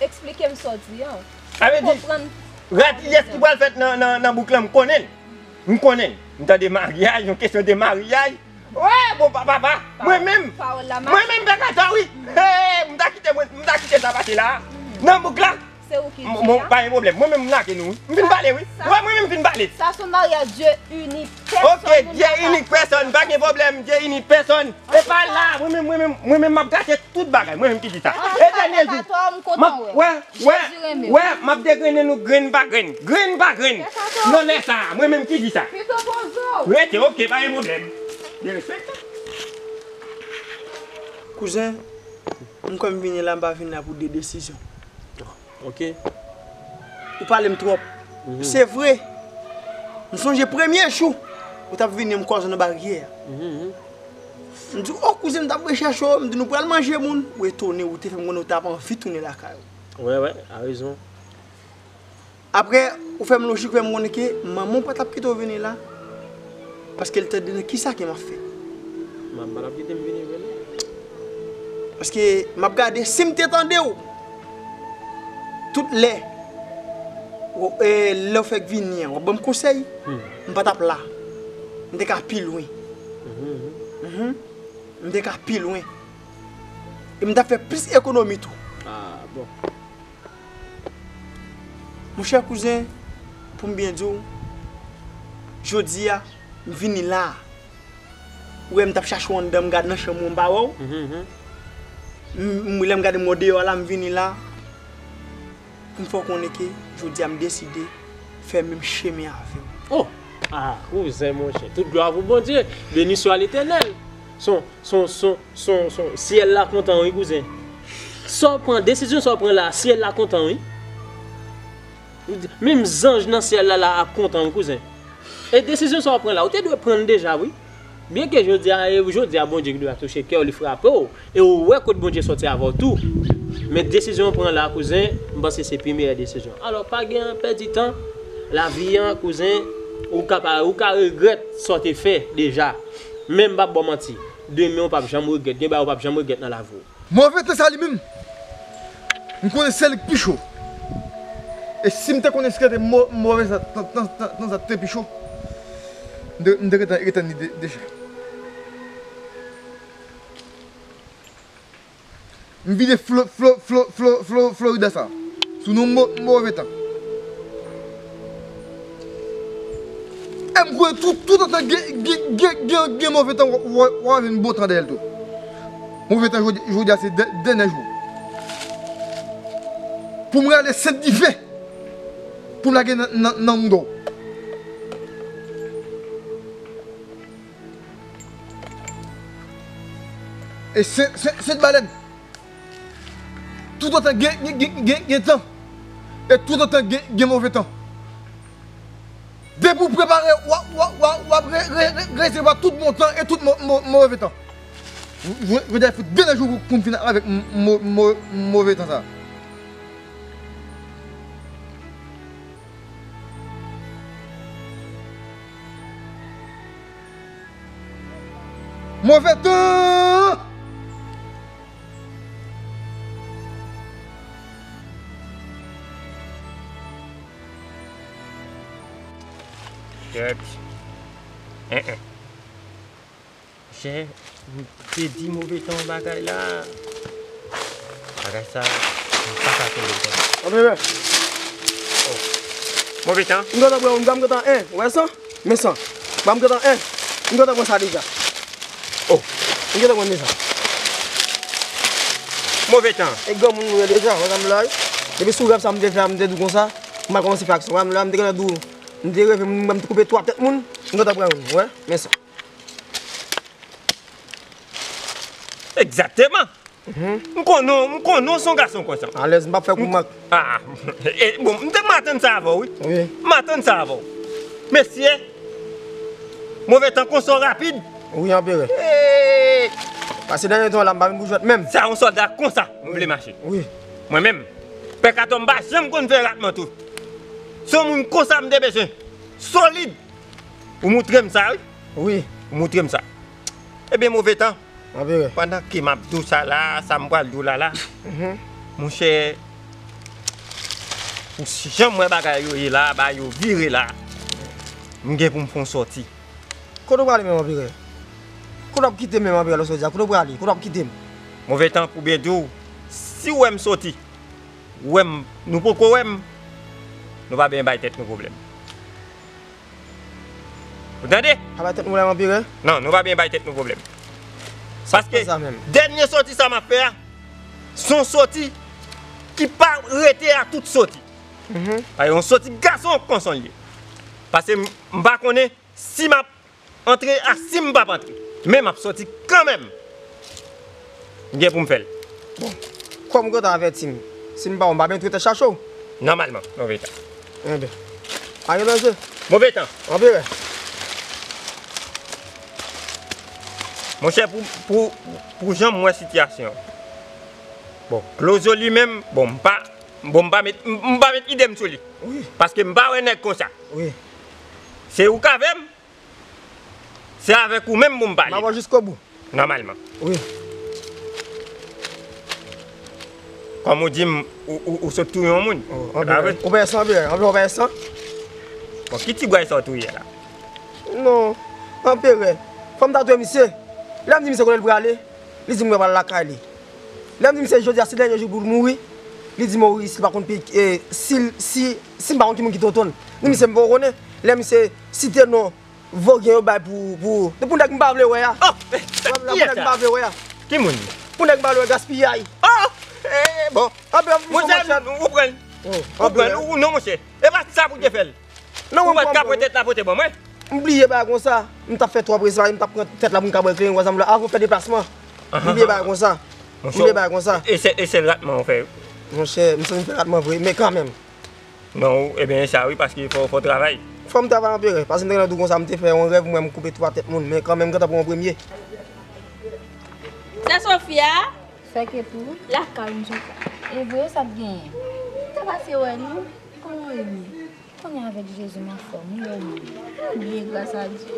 Eksplike m sa w di an. Sa vle di, rad yès ki pral fèt nan, nan, nan bouk lan, m konnen l. M konnen l. M tande maryaj, yon kesyon de maryaj. Wè, bon, pa, papa, mwen menm, mwen menm, pè Kato, wi. Hey, m ta kite, mwen, m ta kite sa pase la. Nan bouk la, se ou ki di a. Pa gen pwoblèm. Mwen menm, m lage nou, wi. M fin pale, wi. Wè, mwen menm, m fin pale. Sa se maryaj Dye ini pèsòn. Oke, Dye ini pèsòn, pa gen pwoblèm, Dye ini pèsòn. E pa la, mwen menm, mwen menm, mwen menm, m ap gate tout bagay, mwen menm ki di sa. E dènye jou, m ap, wè, wè, wè, m ap degrennen nou grenn pa grenn, grenn pa grenn. Nan lè sa a, mwen menm ki di sa. Rete, oke, pa gen pwoblèm. Derespekte. Kouzen, m kwè m vini la, m pa vini la pou de desizyon. Ok. Ou pale m twòp. Se vre. M sonje premye jou ou t ap vini, m kwaze w nan baryè a. M di w, o kouzen, m t ap rechèche w, m di nou pral manje moun. Ou etone, ou te fè m konnen ou t ap anvi tounen lakay ou. Wè, wè, a rezon. Apre, ou fè m lojik, ou fè m konnen ke manman w pa t ap kite w vini la. Paske l tande nan kisa ke m ap fè. Manman pa t ap kite m vini vre non. Paske m ap gade, si m te tande w, tout lè, w, e, lè w fèk vini an, w ap ban m konsèy, m pa t ap la. M te ka pi lwen. Mhm. M te ka pi lwen. E m t ap fè plis ekonomi tou. Ah, bon. Monchè kouzen, pou m byen di w, jodi a, m vini la. Ou wè m t ap chache w anndan, m gade nan chanm ou, m pa wè w. Mhm, mhm. M, m, lè m gade m wè w deyò la, m vini la. Pou m fè w konnen ke jodi a m deside fè menm chemen avè w. Oh! Ah, kouzen monchè, tout glwa pou Bondye. Beni swa Letènèl. Son, son, son, son, son, syèl la kontan wi kouzen. Sa w pran, desizyon sa w pran la, syèl la kontan wi. Menm zanj nan syèl la la ap kontan wi kouzen. E desizyon sa w pran la, ou te dwe pran l deja wi. Byenke jodi a, e jodi a Bondye ki dwe touche kè w, li frape w. E ou wè kot Bondye sòti avè w tou. Men desizyon w pran la kouzen, m panse se pi meyè desizyon. Alò, pa gen pèdi tan. Lavi an, kouzen, ou ka pa, ou ka regrèt sa w te fè deja. Men m p ap ba w manti. Demen w p ap janm regrèt. Gen bagay ou p ap janm regrèt nan lavi w. Move tan sa li menm, m konnen se li k pi cho. E si m te konnen se te mo-, move tan, tan, tan, tan sa te pi cho, m te, m te gentan etenn li de-, deja. M vide Flo-, Flo-, Flo-, Flo-, Flo-, Florida sa sou non mo-, move tan. E m kwè tout, tout antan gen, gen, gen, gen, gen move tan, w, w, w a vin bon tan dèyè l tou. Move tan jodi, jodi a se dè-, dènye jou. Pou m rale sent dife. Pou m lage nan, nan, nan mouda w. E sent, sent, sent balèn. Tout antan gen, gen, gen, gen, gen tan. E tout antan gen, gen move tan. Depi w prepare, w ap, w ap, w ap, w ap re-, re-, re-, resevwa tout bon tan e tout mo-, mo-, move tan. Jodi a fout dènye jou pou, pou m fini avèk mo-, mo-, move tan sa. Move tan! Chèt. En, en. Chè, m te di move tan bagay la. Bagay sa, m pa ka kenbe l konsa. Anpil. Oh. Move tan? M gentan pran, m gentan, en, ou wè sa? Men sa. Ban m gentan, en, m gentan pran sa deja. Oh. M gentan pran men sa. Move tan. E granmoun nou ye deja, wè sa m la wi. Depi sou rèv sa m te fè a, m te di w konsa, m al kòmanse fè aksyon. Wè m la, m te gentan di w, m te reve, m, m te koupe twa tèt moun, m gentan pran youn, wè, men sa. Egzakteman. M konnen w, m konnen w se yon gason konsa. Alèz, m p ap fè kou mank. Ah, e, bon, m te, m atann sa avè w, wi. Wi. M atann sa avè w. Mesye, move tan konsa w rapid. Wi, anperè. Hey! Pase dènye tan la, m pa vin pou jwèt menm. Sa yon sòlda konsa m vle mache. Wi. Mwen menm, pè Kato m pa janm konn fè ratman tou. Se yon moun konsa m te bezwen. Solid. Ou moutre m sa, wi. Wi. Ou moutre m sa. Ebyen, move tan. Anperè. Pandan ke m ap di w sa la, sa m pral di w la la, monchè, pou si jan m wè bagay yo ye la, bagay yo vire la, m gen pou m fè yon sòti. Kote w prale menm, anperè? Kote w ap kite menm, anperè, lè w sòti a? Kote w prale? Kote w ap kite m? Move tan, pou byen di w, si w wè m sòti, ou wè m, nou poko wè m, nou pa byen bay tèt nou pwoblèm. Ou tande? Pa bay tèt nou pwoblèm, anperè. Non, nou pa byen bay tèt nou pwoblèm. Paske dènye sòti sa m ap fè a, se yon sòti ki pa rete a tout sòti. Paske yon sòti gason konsa l ye. Paske m, m pa konnen si m ap antre a si m p ap antre. Men m ap sòti kanmenm. M gen pou m fè l. Bon, kòm ou gentan avèti m, si m pa w, m pa byen tou tèt chache w. Nòmalman, move tan. Enben, pa gen danje. Move tan. Anperè. Monchè, pou, pou, pou jan m wè sitiyasyon an. Bon, Klozyo li menm, bon, m pa, bon, m pa met, m, m pa met ide m sou li. Wi. Paske m pa wè nèg konsa. Wi. Se ou k avè m, se avèk ou menm pou m pale. M ap wè jiskobou. Nòmalman. Wi. Kòm ou di m, ou, ou, ou sot touye yon moun. Oh, anperè. Ou pè san, anperè. Anperè, ou pè san. Bon, ki ti bway sa w touye la? Non, anperè. Fò m ta touye misye. Lè m di misye kote l prale, li di m l pral lakay li. Lè m di misye jodi a se dènye jou pou l mouri, li di Moris, li pa konn peyi, e, si, si, si m pa konn ki moun ki tonton l. M di misye m poko konnen. Lè misye site non Vogyen yo bay pou, pou, pou nèg m pa vle wè a. Oh, eh, wè m la, pou nèg m pa vle wè a. Ki moun? Pou nèg m pa vle wè, gaspiyay. Oh, eh, bon. Anpil, anpil, monchè, ou pran l. Ou pran l, ou non, monchè. E pa sa pou te fè l. Non, ou pa t ka pran tèt la pote ban mwen. M bliye bagay konsa. M t ap fè twòp respè, m t ap pran tèt la pou m ka bwè kleren, wè sa m la, avan w fè deplasman. M bliye bagay konsa. M bliye bagay konsa. E se, e sèl ratman ou fè. Monchè, m santi m fè ratman vre, men kanmenm. Non, ebyen, e sa wi, paske fò, fò w travay. Fò m travay anperè, paske m te gentan di w konsa, m te fè yon rèv, m wè m koupe twa tèt moun, men kanmenm, m gentan pran yon premye. Sè Sofia? Fè ke pou? Lakay m sou ka. E vre, sa t genyen? M ta pase wè nou. Kòman w ye? Kounye a avèk Jezi, m anfòm, wi, wè mwen. Byen, gras a Dye.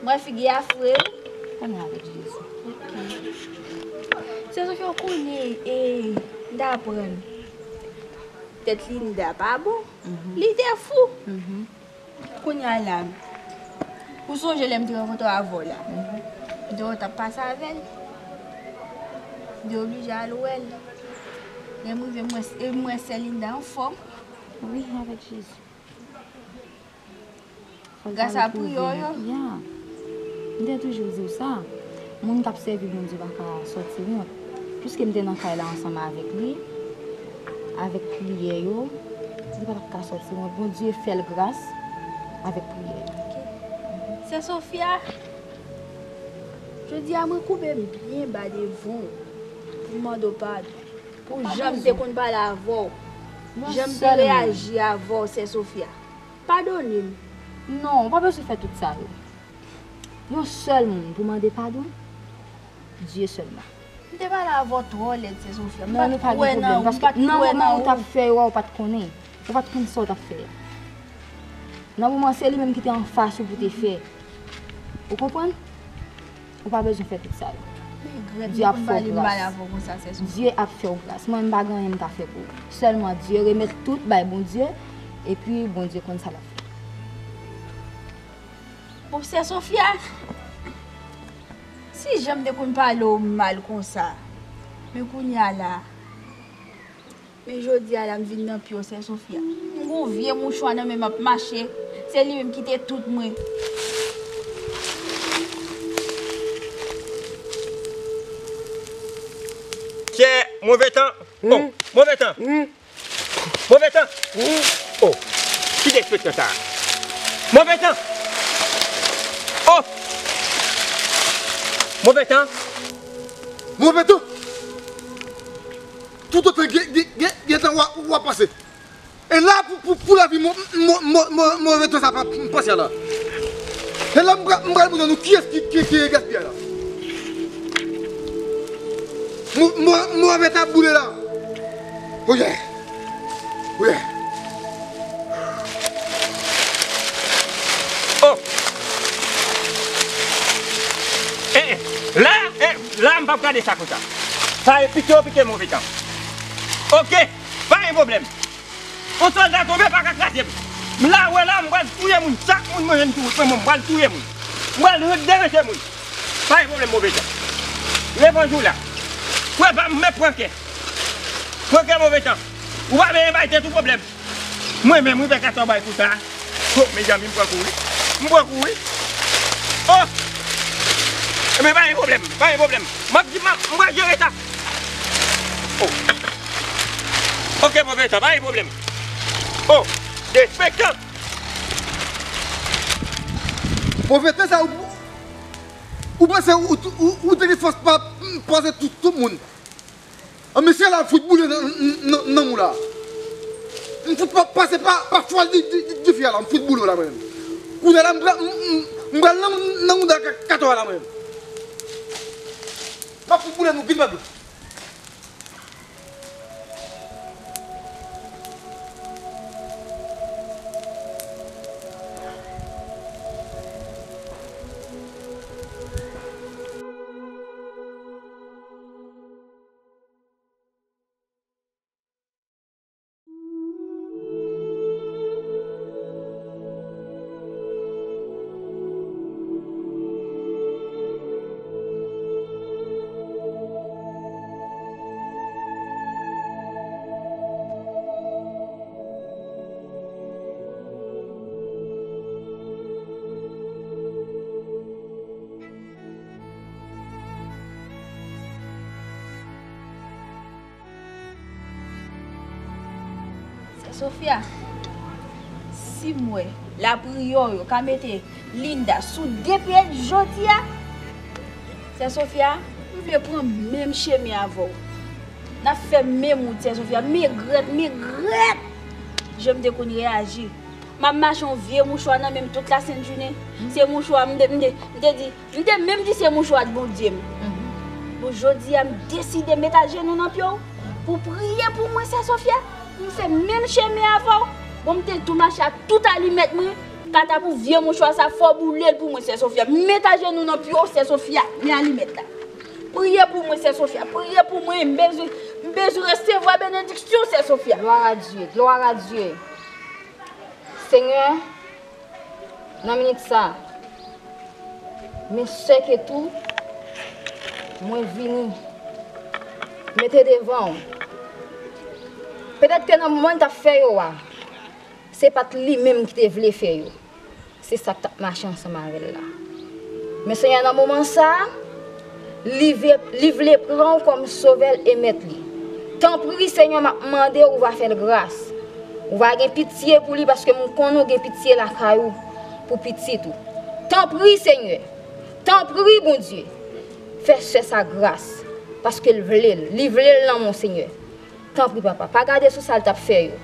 Mwen figi a fre, wi. Kounye a avèk Jezi. Ok. Sè Sofia, w konnen, e, m ta aprann. Tèt Linda pa bon. Li te fou. Kounye a la, ou sonje lè m te rankontre w avè w la? M te wè w t ap pase avè l. M te oblije al wè l. Lè m rive, m wè, e m wè sè Linda anfòm. Wi, avèk Jezi. Gras a priyè yo. Ya. M te toujou di w sa. Moun k ap sèvi Bondye pa ka sòti wont. Piske m te nan kay la ansanm avèk li, avèk priyè yo, li pa t ap ka sòti wont. Bondye fè l gras avèk priyè yo. Sè Sofia, jodi a mwen koube m byen ba devan w pou m mande w padon. Pou jan m te konn pale avè w, jan m te reyaji avè w, Sè Sofia. Padone m. Non, ou pa bezwen fè tout sa yo. Yon sèl moun pou mande padon, Dye sèlman. M te pale avè w twò lèd, Sè Sofia. M pa t kwè nan ou, m pa t kwè nan ou. Nan moman ou t ap fè yo a, ou pa t konnen. Ou pa t konn sa w t ap fè a. Nan moman se li menm ki te anfas ou pou te fè. Ou konprann? Ou pa bezwen fè tout sa yo. Dye ap fè w gras. Dye ap fè w gras. Mwen, m pa gen anyen m ka fè pou ou. Sèlman Dye, remèt tout bay Bondye, epi Bondye konn sa l ap fè. Bon, Sè Sofia, si jan m te konn pale w mal konsa, men kounye a la, men jodi a la, m vin nan pye w, Sè Sofia. M gon vye mouchwa nan men m ap mache. Se li menm ki te tout mwen. Chè, move tan. Oh, move tan. Move tan. Oh, ki derespektan sa. Move tan. Oh. Move tan. Move tan. Toutotan gen, gen, gen, gen tan w a, w a pase. E la pou, pou, pou lavi mo, mo, mo, mo, move tan sa pa, m pase la. E la m pral, m pral montre nou kiyès ki, ki, ki gaspiye la. Mo, mo, move tan ap boule la. Oye. Oye. Oh. Eh, eh. La, eh, la, m p ap gade sa konsa. Sa e pike yo pike move tan. Oke, pa gen pwoblèm. Yon sòlda tonbe pa ka kraze m. M la wè la, m pral touye moun. Chak moun mwen jwenn tou, mwen, mwen, m pral touye moun. M pral ret derese moun. Pa gen pwoblèm, move tan. Revanj ou la. Frè pa m, men pran kè. Pran kè, move tan. Ou pa bezwen bay tèt ou pwoblèm. Mwen menm, wi, pè Kato bay pou sa. Oh, mezanmi, m pran kou, wi. M pran kou, wi. Oh! Ebyen, pa gen pwoblèm, pa gen pwoblèm. M ap di, m ap, m pral jere sa. Oh. Oke, pwofesè, pa gen pwoblèm. Oh, derespektan. Pwofesè, sa, ou, ou panse ou, ou, ou, ou te gen fòs pa, pa tout, tout moun. An, mesye la, m fout boule nan, nan, nan, nan mou la. M fout pa, pase pa, pa chwal di, di, di, di fya la, m fout boule la, mwen menm. Kounye a la, m pral, m, m, m pral nan, nan mouda ka, Kato a la, mwen menm. M ap fout boule nou, vin pa dou. Sè Sofia, si m wè lapriyè w yo ka mete Linda sou de pye l jodi a, Sè Sofia, m vle pran menm chemen avè w. N ap fè menm wout, Sè Sofia. M regrèt, m regrèt jan m te konn reyaji. M ap mache yon vye mouchwa nan men m tout lasent jounen. Se mouchwa m te, m te, m te di, m te menm di se mouchwa Bondye m. Bon, jodi a, m deside met ajenou nan pye w pou w priye pou mwen, Sè Sofia. M fè menm chemen avè w. Bon, m te tou mache ak tout alimèt mwen. Kanta pou vye mouchwa sa, fò w boule l pou mwen, Sè Sofia. Met ajenou nan pye w, Sè Sofia. Men alimèt la. Priye pou mwen, Sè Sofia. Priye pou mwen. M bezwen, m bezwen resevwa benediksyon, Sè Sofia. Gloire à Dieu, gloire à Dieu. Senyè, nan minit sa, men sè Ketou, mwen vini mete devan w. Petèt ke nan moman l t ap fè yo a, se pa t li menm ki te vle fè yo. Se sa k t ap mache ansanm avè l la. Men Senyè, nan moman sa a, li ve-, li vle pran w kòm Sovè l e Mèt li. Tanpri, Senyè, m ap mande w, ou va fè l gras. Ou va gen pitye pou li, paske m konnen w gen pitye lakay ou pou pitit ou. Tanpri, Senyè. Tanpri, Bondye. Fè sè sa gras, paske l vle l. Li vle l nan men w, Senyè. Tanpri, papa, pa gade sou sa l t ap fè yo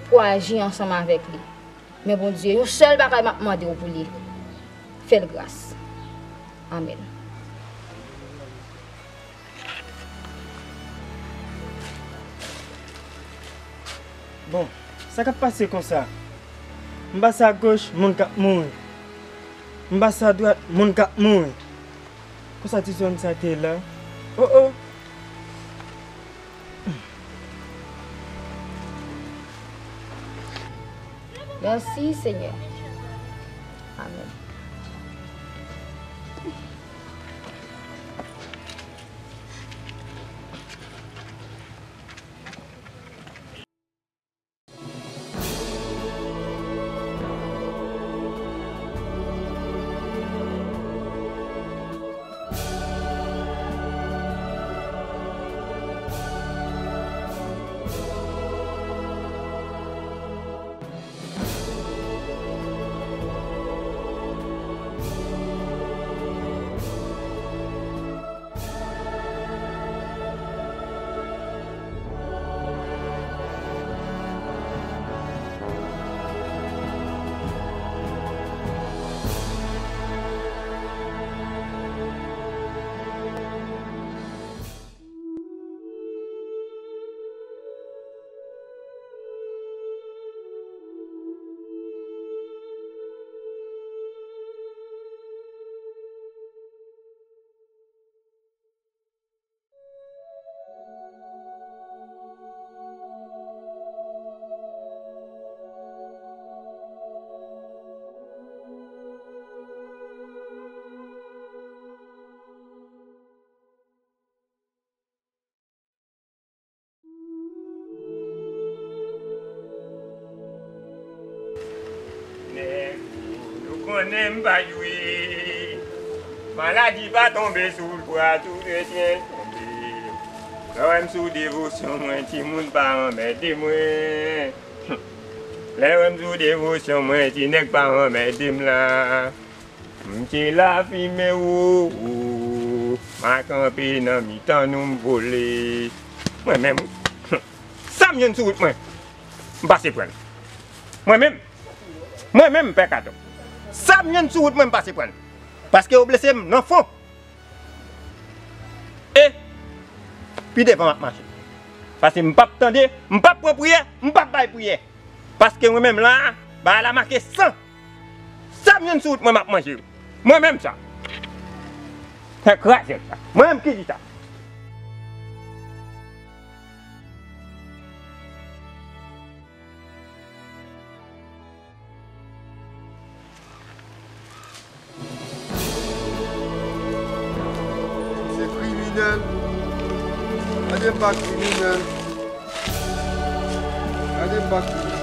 pou aji ansanm avèk li. Men Bondye, yon sèl bagay m ap mande w pou li, fè l gras. Amèn. Bon, sa k ap pase konsa? M pase agoch, moun k ap mouri. M pase adwat, moun k ap mouri. Konsa ti zòn sa te la. Oh, oh. Mèsi, Senyè. Amèn. Nèg ou, nou konnen m pa jwe. Maladi pa tonbe sou bra tou kretyen tonbe. Lè w wè m sou devosyon mwen, timoun pa anmède mwen. Lè w wè m sou devosyon mwen, ti nèg pa anmède m la. M te lafimen wo, wo. M a kanpe nan mitan nou m vole. Mwen menm, wi. Sa m jwenn sou wout mwen, m pase pran l. Mwen menm, mwen menm, Pè Katon. Sa m jwenn sou wout mwen, m pase pran l. Paske yo blese m nan fon. E pi devan m ap mache. Paske m p ap tande, m p ap pran priyè, m p ap bay priyè. Paske mwen menm la, bagay la make san. Sa m jwenn sou wout mwen, m ap manje. Mwen menm sa. Fè kraze sa. Mwen menm ki di sa. Se kriminèl. Gade m pa kriminèl. Gade m pa kriminèl.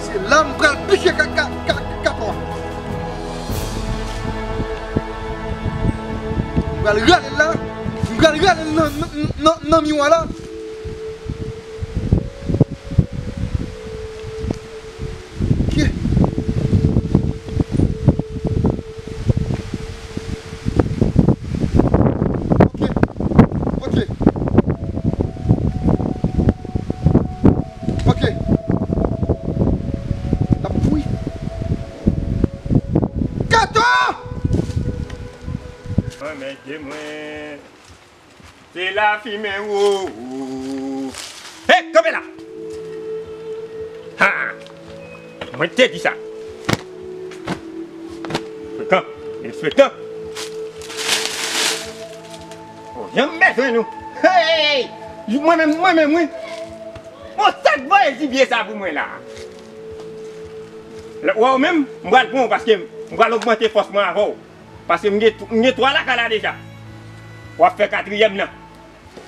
Se la m pral piche ka, ka, ka, ka pa w. M pral rale l la. M pral rale l nan, nan, nan, nan miwa la. Ok. Ok. Ok. Ok. L ap pouri. Katon! Mwen mete mwen. Se lafimen wo, wo. Hey, kanpe la! Ha! Mwen te di sa. Frekan, derespektan. Oh, janm bezwen nou. Hey! Mwen menm, mwen menm, wi. Bon, sa k voye jibye sa pou mwen la? Lè w wè w menm, m pral pran w paske m pral ogmante fòs mwen avè w. Paske m gen, m gen twa lakay la deja. W ap fè katriyèm nan.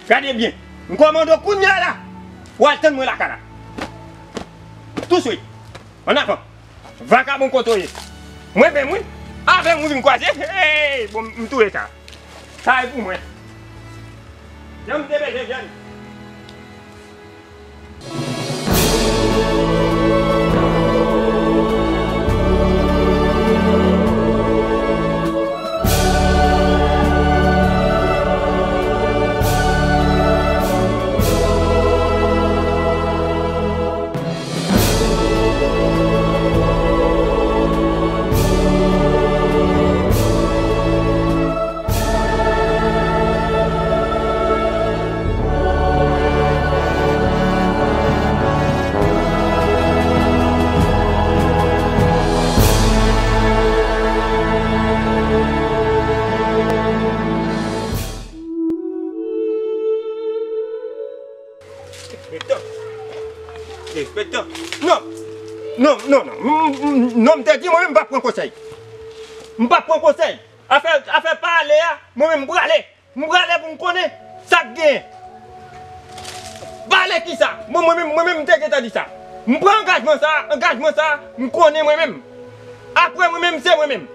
Gade byen. M kòmande w kounye a la. W al tann mwen lakay la. Touswit. Ann avan. Vakabon kote w ye. Mwen menm wi. Avè m ou vin kwaze. Hey, bon, m touye sa. Sa e pou mwen. Jan m te bezwen jwenn. Enspektè. Enspektè. Non. Non, non, non. M, m, non, m te di mwen menm m p ap pran konsèy. M p ap pran konsèy. Afè, afè pale a, mwen menm m prale. M prale pou m konnen sa k genyen. Pale kisa? Bon, mwen menm, mwen menm m te gentan di sa. M pran angajman sa, angajman sa, m konnen mwen menm. Apre mwen menm, se mwen menm.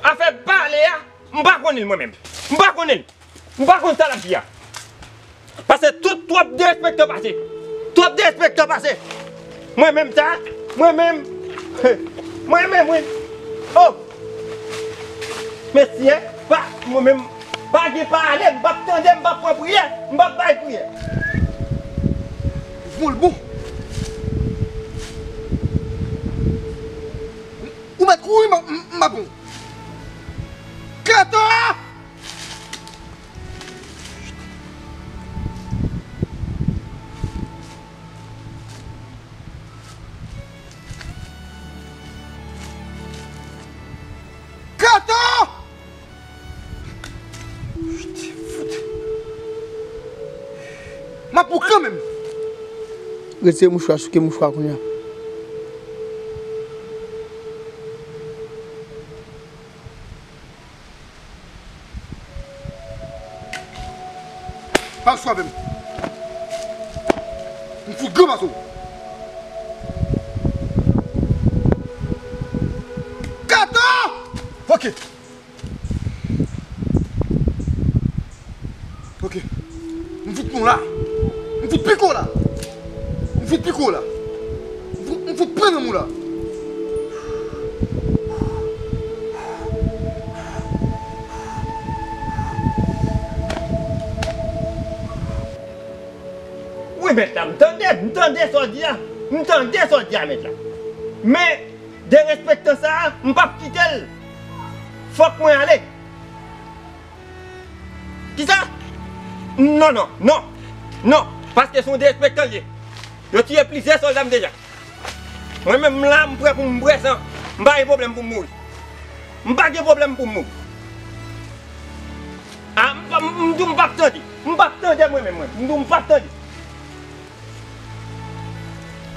Afè pale a, m pa konnen l mwen menm. M pa konnen l. M pa konn sa l ap di a. Paske tout twòp derespektan pase. Twòp derespektan pase. Mwen menm sa, mwen menm, mwen menm wi. Oh! Mesye, pa, mwen menm, pa gen pale, m p ap tande, m p ap pran priyè, m p ap bay priyè. Voul bon. Ou mèt kouri, m, m, m ap bon. Kato! Kato! Fout, fout. M ap pran kanmenm. Retire mouchwa, souke mouchwa kounye a. Pa swape m. M fout granmas ou. Kato! Ok. Ok. M fout pran w la. M fout pike w la. M fout pike w la. M fout, m fout pran nan mou la. Wi, mèt la, m tande, m tande sa w di a. M tande sa w di a, mèt la. Men, derespektan sa a, m p ap kite l. Fòk mwen ale. Kisa? Non, non, non. Non. Paske se yon derespektan l ye. Yo tiye plizyè sòlda m deja. Mwen menm, m la, m prè pou m bwè san. M pa gen pwoblèm pou m mouri. M pa gen pwoblèm pou m mouri. A, m, m, m di w m p ap tande. M p ap tande mwen menm, mwen. M di w m p ap tande.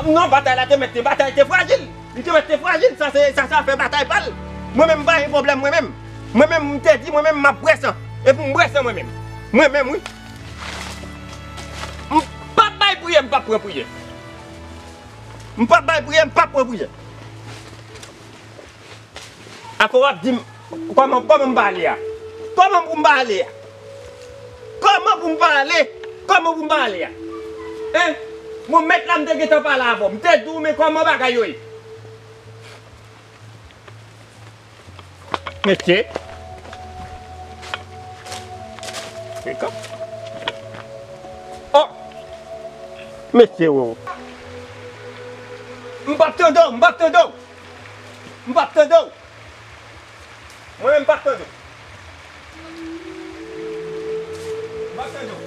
Non, batay la te mèt te, batay te frajil. Li te mèt te frajil, sa se, sa se afè batay pa l. Mwen menm, m pa gen pwoblèm, mwen menm. Mwen menm, m te di, mwen menm, m ap bwè san. E pou m bwè san, mwen menm. Mwen menm, wi. M p ap bay priyè, m p ap pran priyè. M p ap bay priyè, m p ap pran priyè. Apre w ap di m, kòman, kòman m pale a? Kòman pou m pale a? Kòman pou m pale? Kòman pou m pale a? Hein? Bon, mèt la, m te gentan pale avè w. M te di w, men kòman bagay yo ye? Mesye. Frekan. Oh! Mesye, oh. M p ap tande w, m p ap tande w. M p ap tande w. Mwen menm m p ap tande w. M p ap tande w.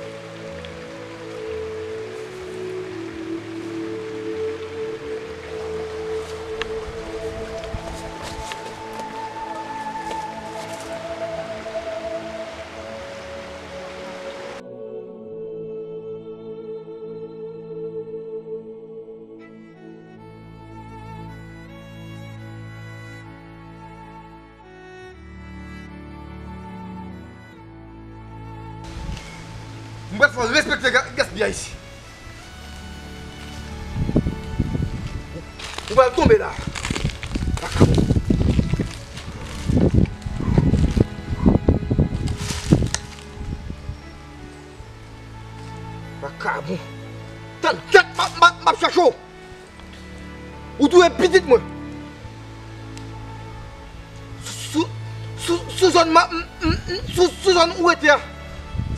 M pral fè w respekte ga-, gaspiya isi. Ou pral tonbe la. Vakabon. Vakabon. Tann tèt m ap, m ap, m ap chache w. Ou touye pitit mwen. Sou, sou, sou zòn ma, m, m, m, sou, sou zòn ou rete a.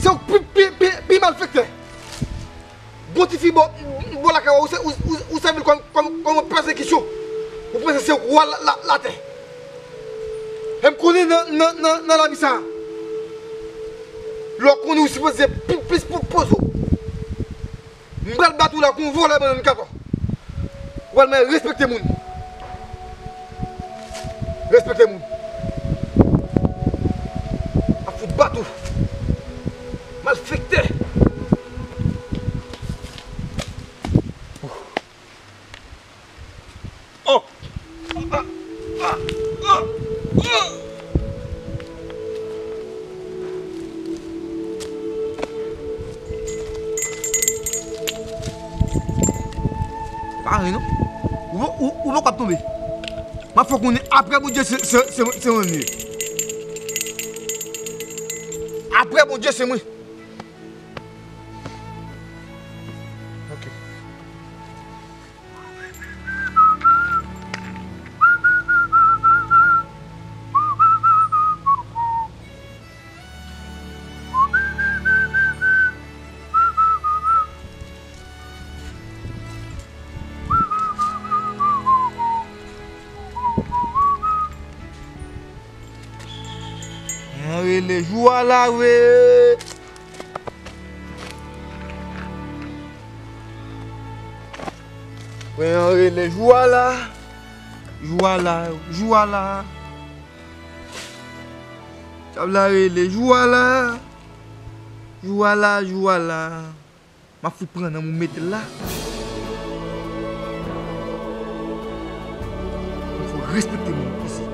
Se ou k pi, pi, pi, pi malfektè. Gon tifi bò, bò lakay ou, ou, ou, ou sèvi l kòm, kòm, kòm yon pèsekisyon. Ou panse se ou k wa la, la, latè. E m konnen nan, nan, nan, nan lavi sa a, lè w konnen ou sipoze pi, plis pou poze w. M pral bat ou la kon vòlè bannann katwa. Ou pral mande respekte moun. Respekte moun. M ap fout bat ou. Malfektè. Oh. Pa anyen non. Ou, ou, ou poko ap tonbe. M ap fè w konnen apre Bondye se, se, se, se mwen li ye. Apre Bondye se mwen. Ok. Mwen rele jou a la wi. Mwen rele jou a la. Jou a la, jou a la. Dyab la rele jou a la. Jou a la, jou a la. M ap fout pran nan m ou mete l la. Fò respekte moun isi.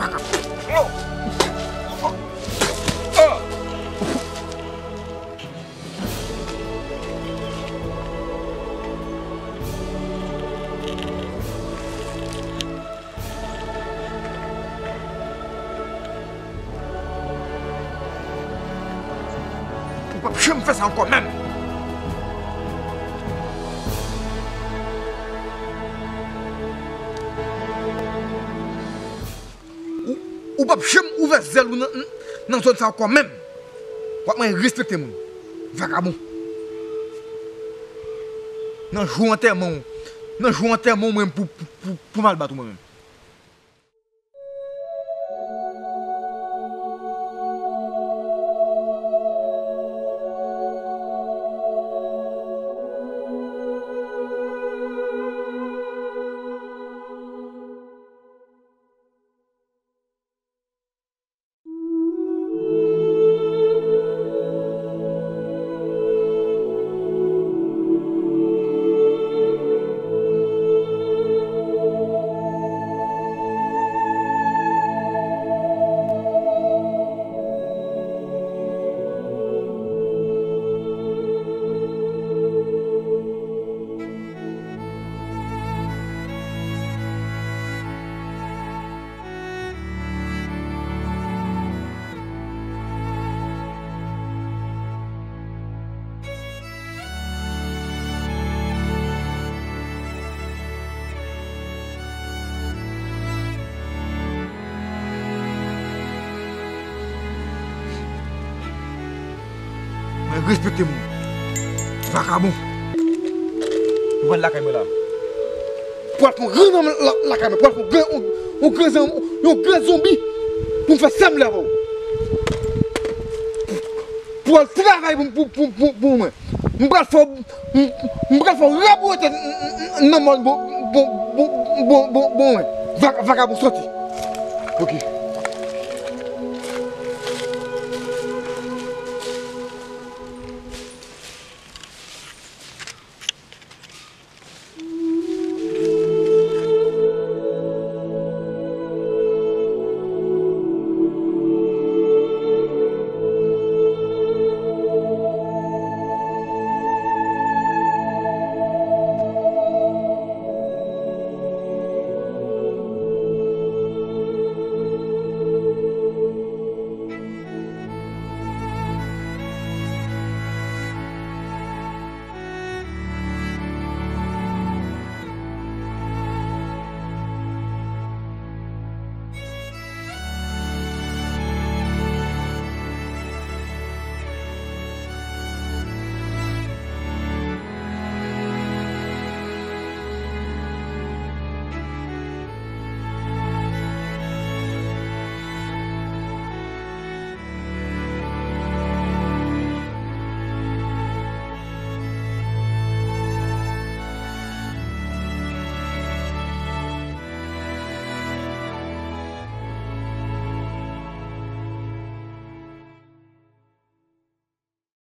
Vakabon. Ou p ap janm fè sa ankò menm. Ou, ou p ap janm ouvè zèl ou nan, nan, nan zòn sa ankò menm. W ap mande respekte moun. Vakabon. Nan jou antèman w, nan jou antèman w mwen pou, pou, pou, pou m al bat ou mwen menm. Mwen respekte moun. Vakabon. Ou pral lakay mwen la. Pral fè yon gran nonm la, lakay mwen. Pral fè yon gran, yon, yon gran zon-, yon gran zonbi. Pou m fè sèm lè avè w. Pou al travay pou, pou, pou, pou, pou mwen. M pral fè w, m, m pral fè w raboure tèt nan mòn bon, bon, bon, bon, bon, bon, mwen. Vak-, vakabon soti. Ok.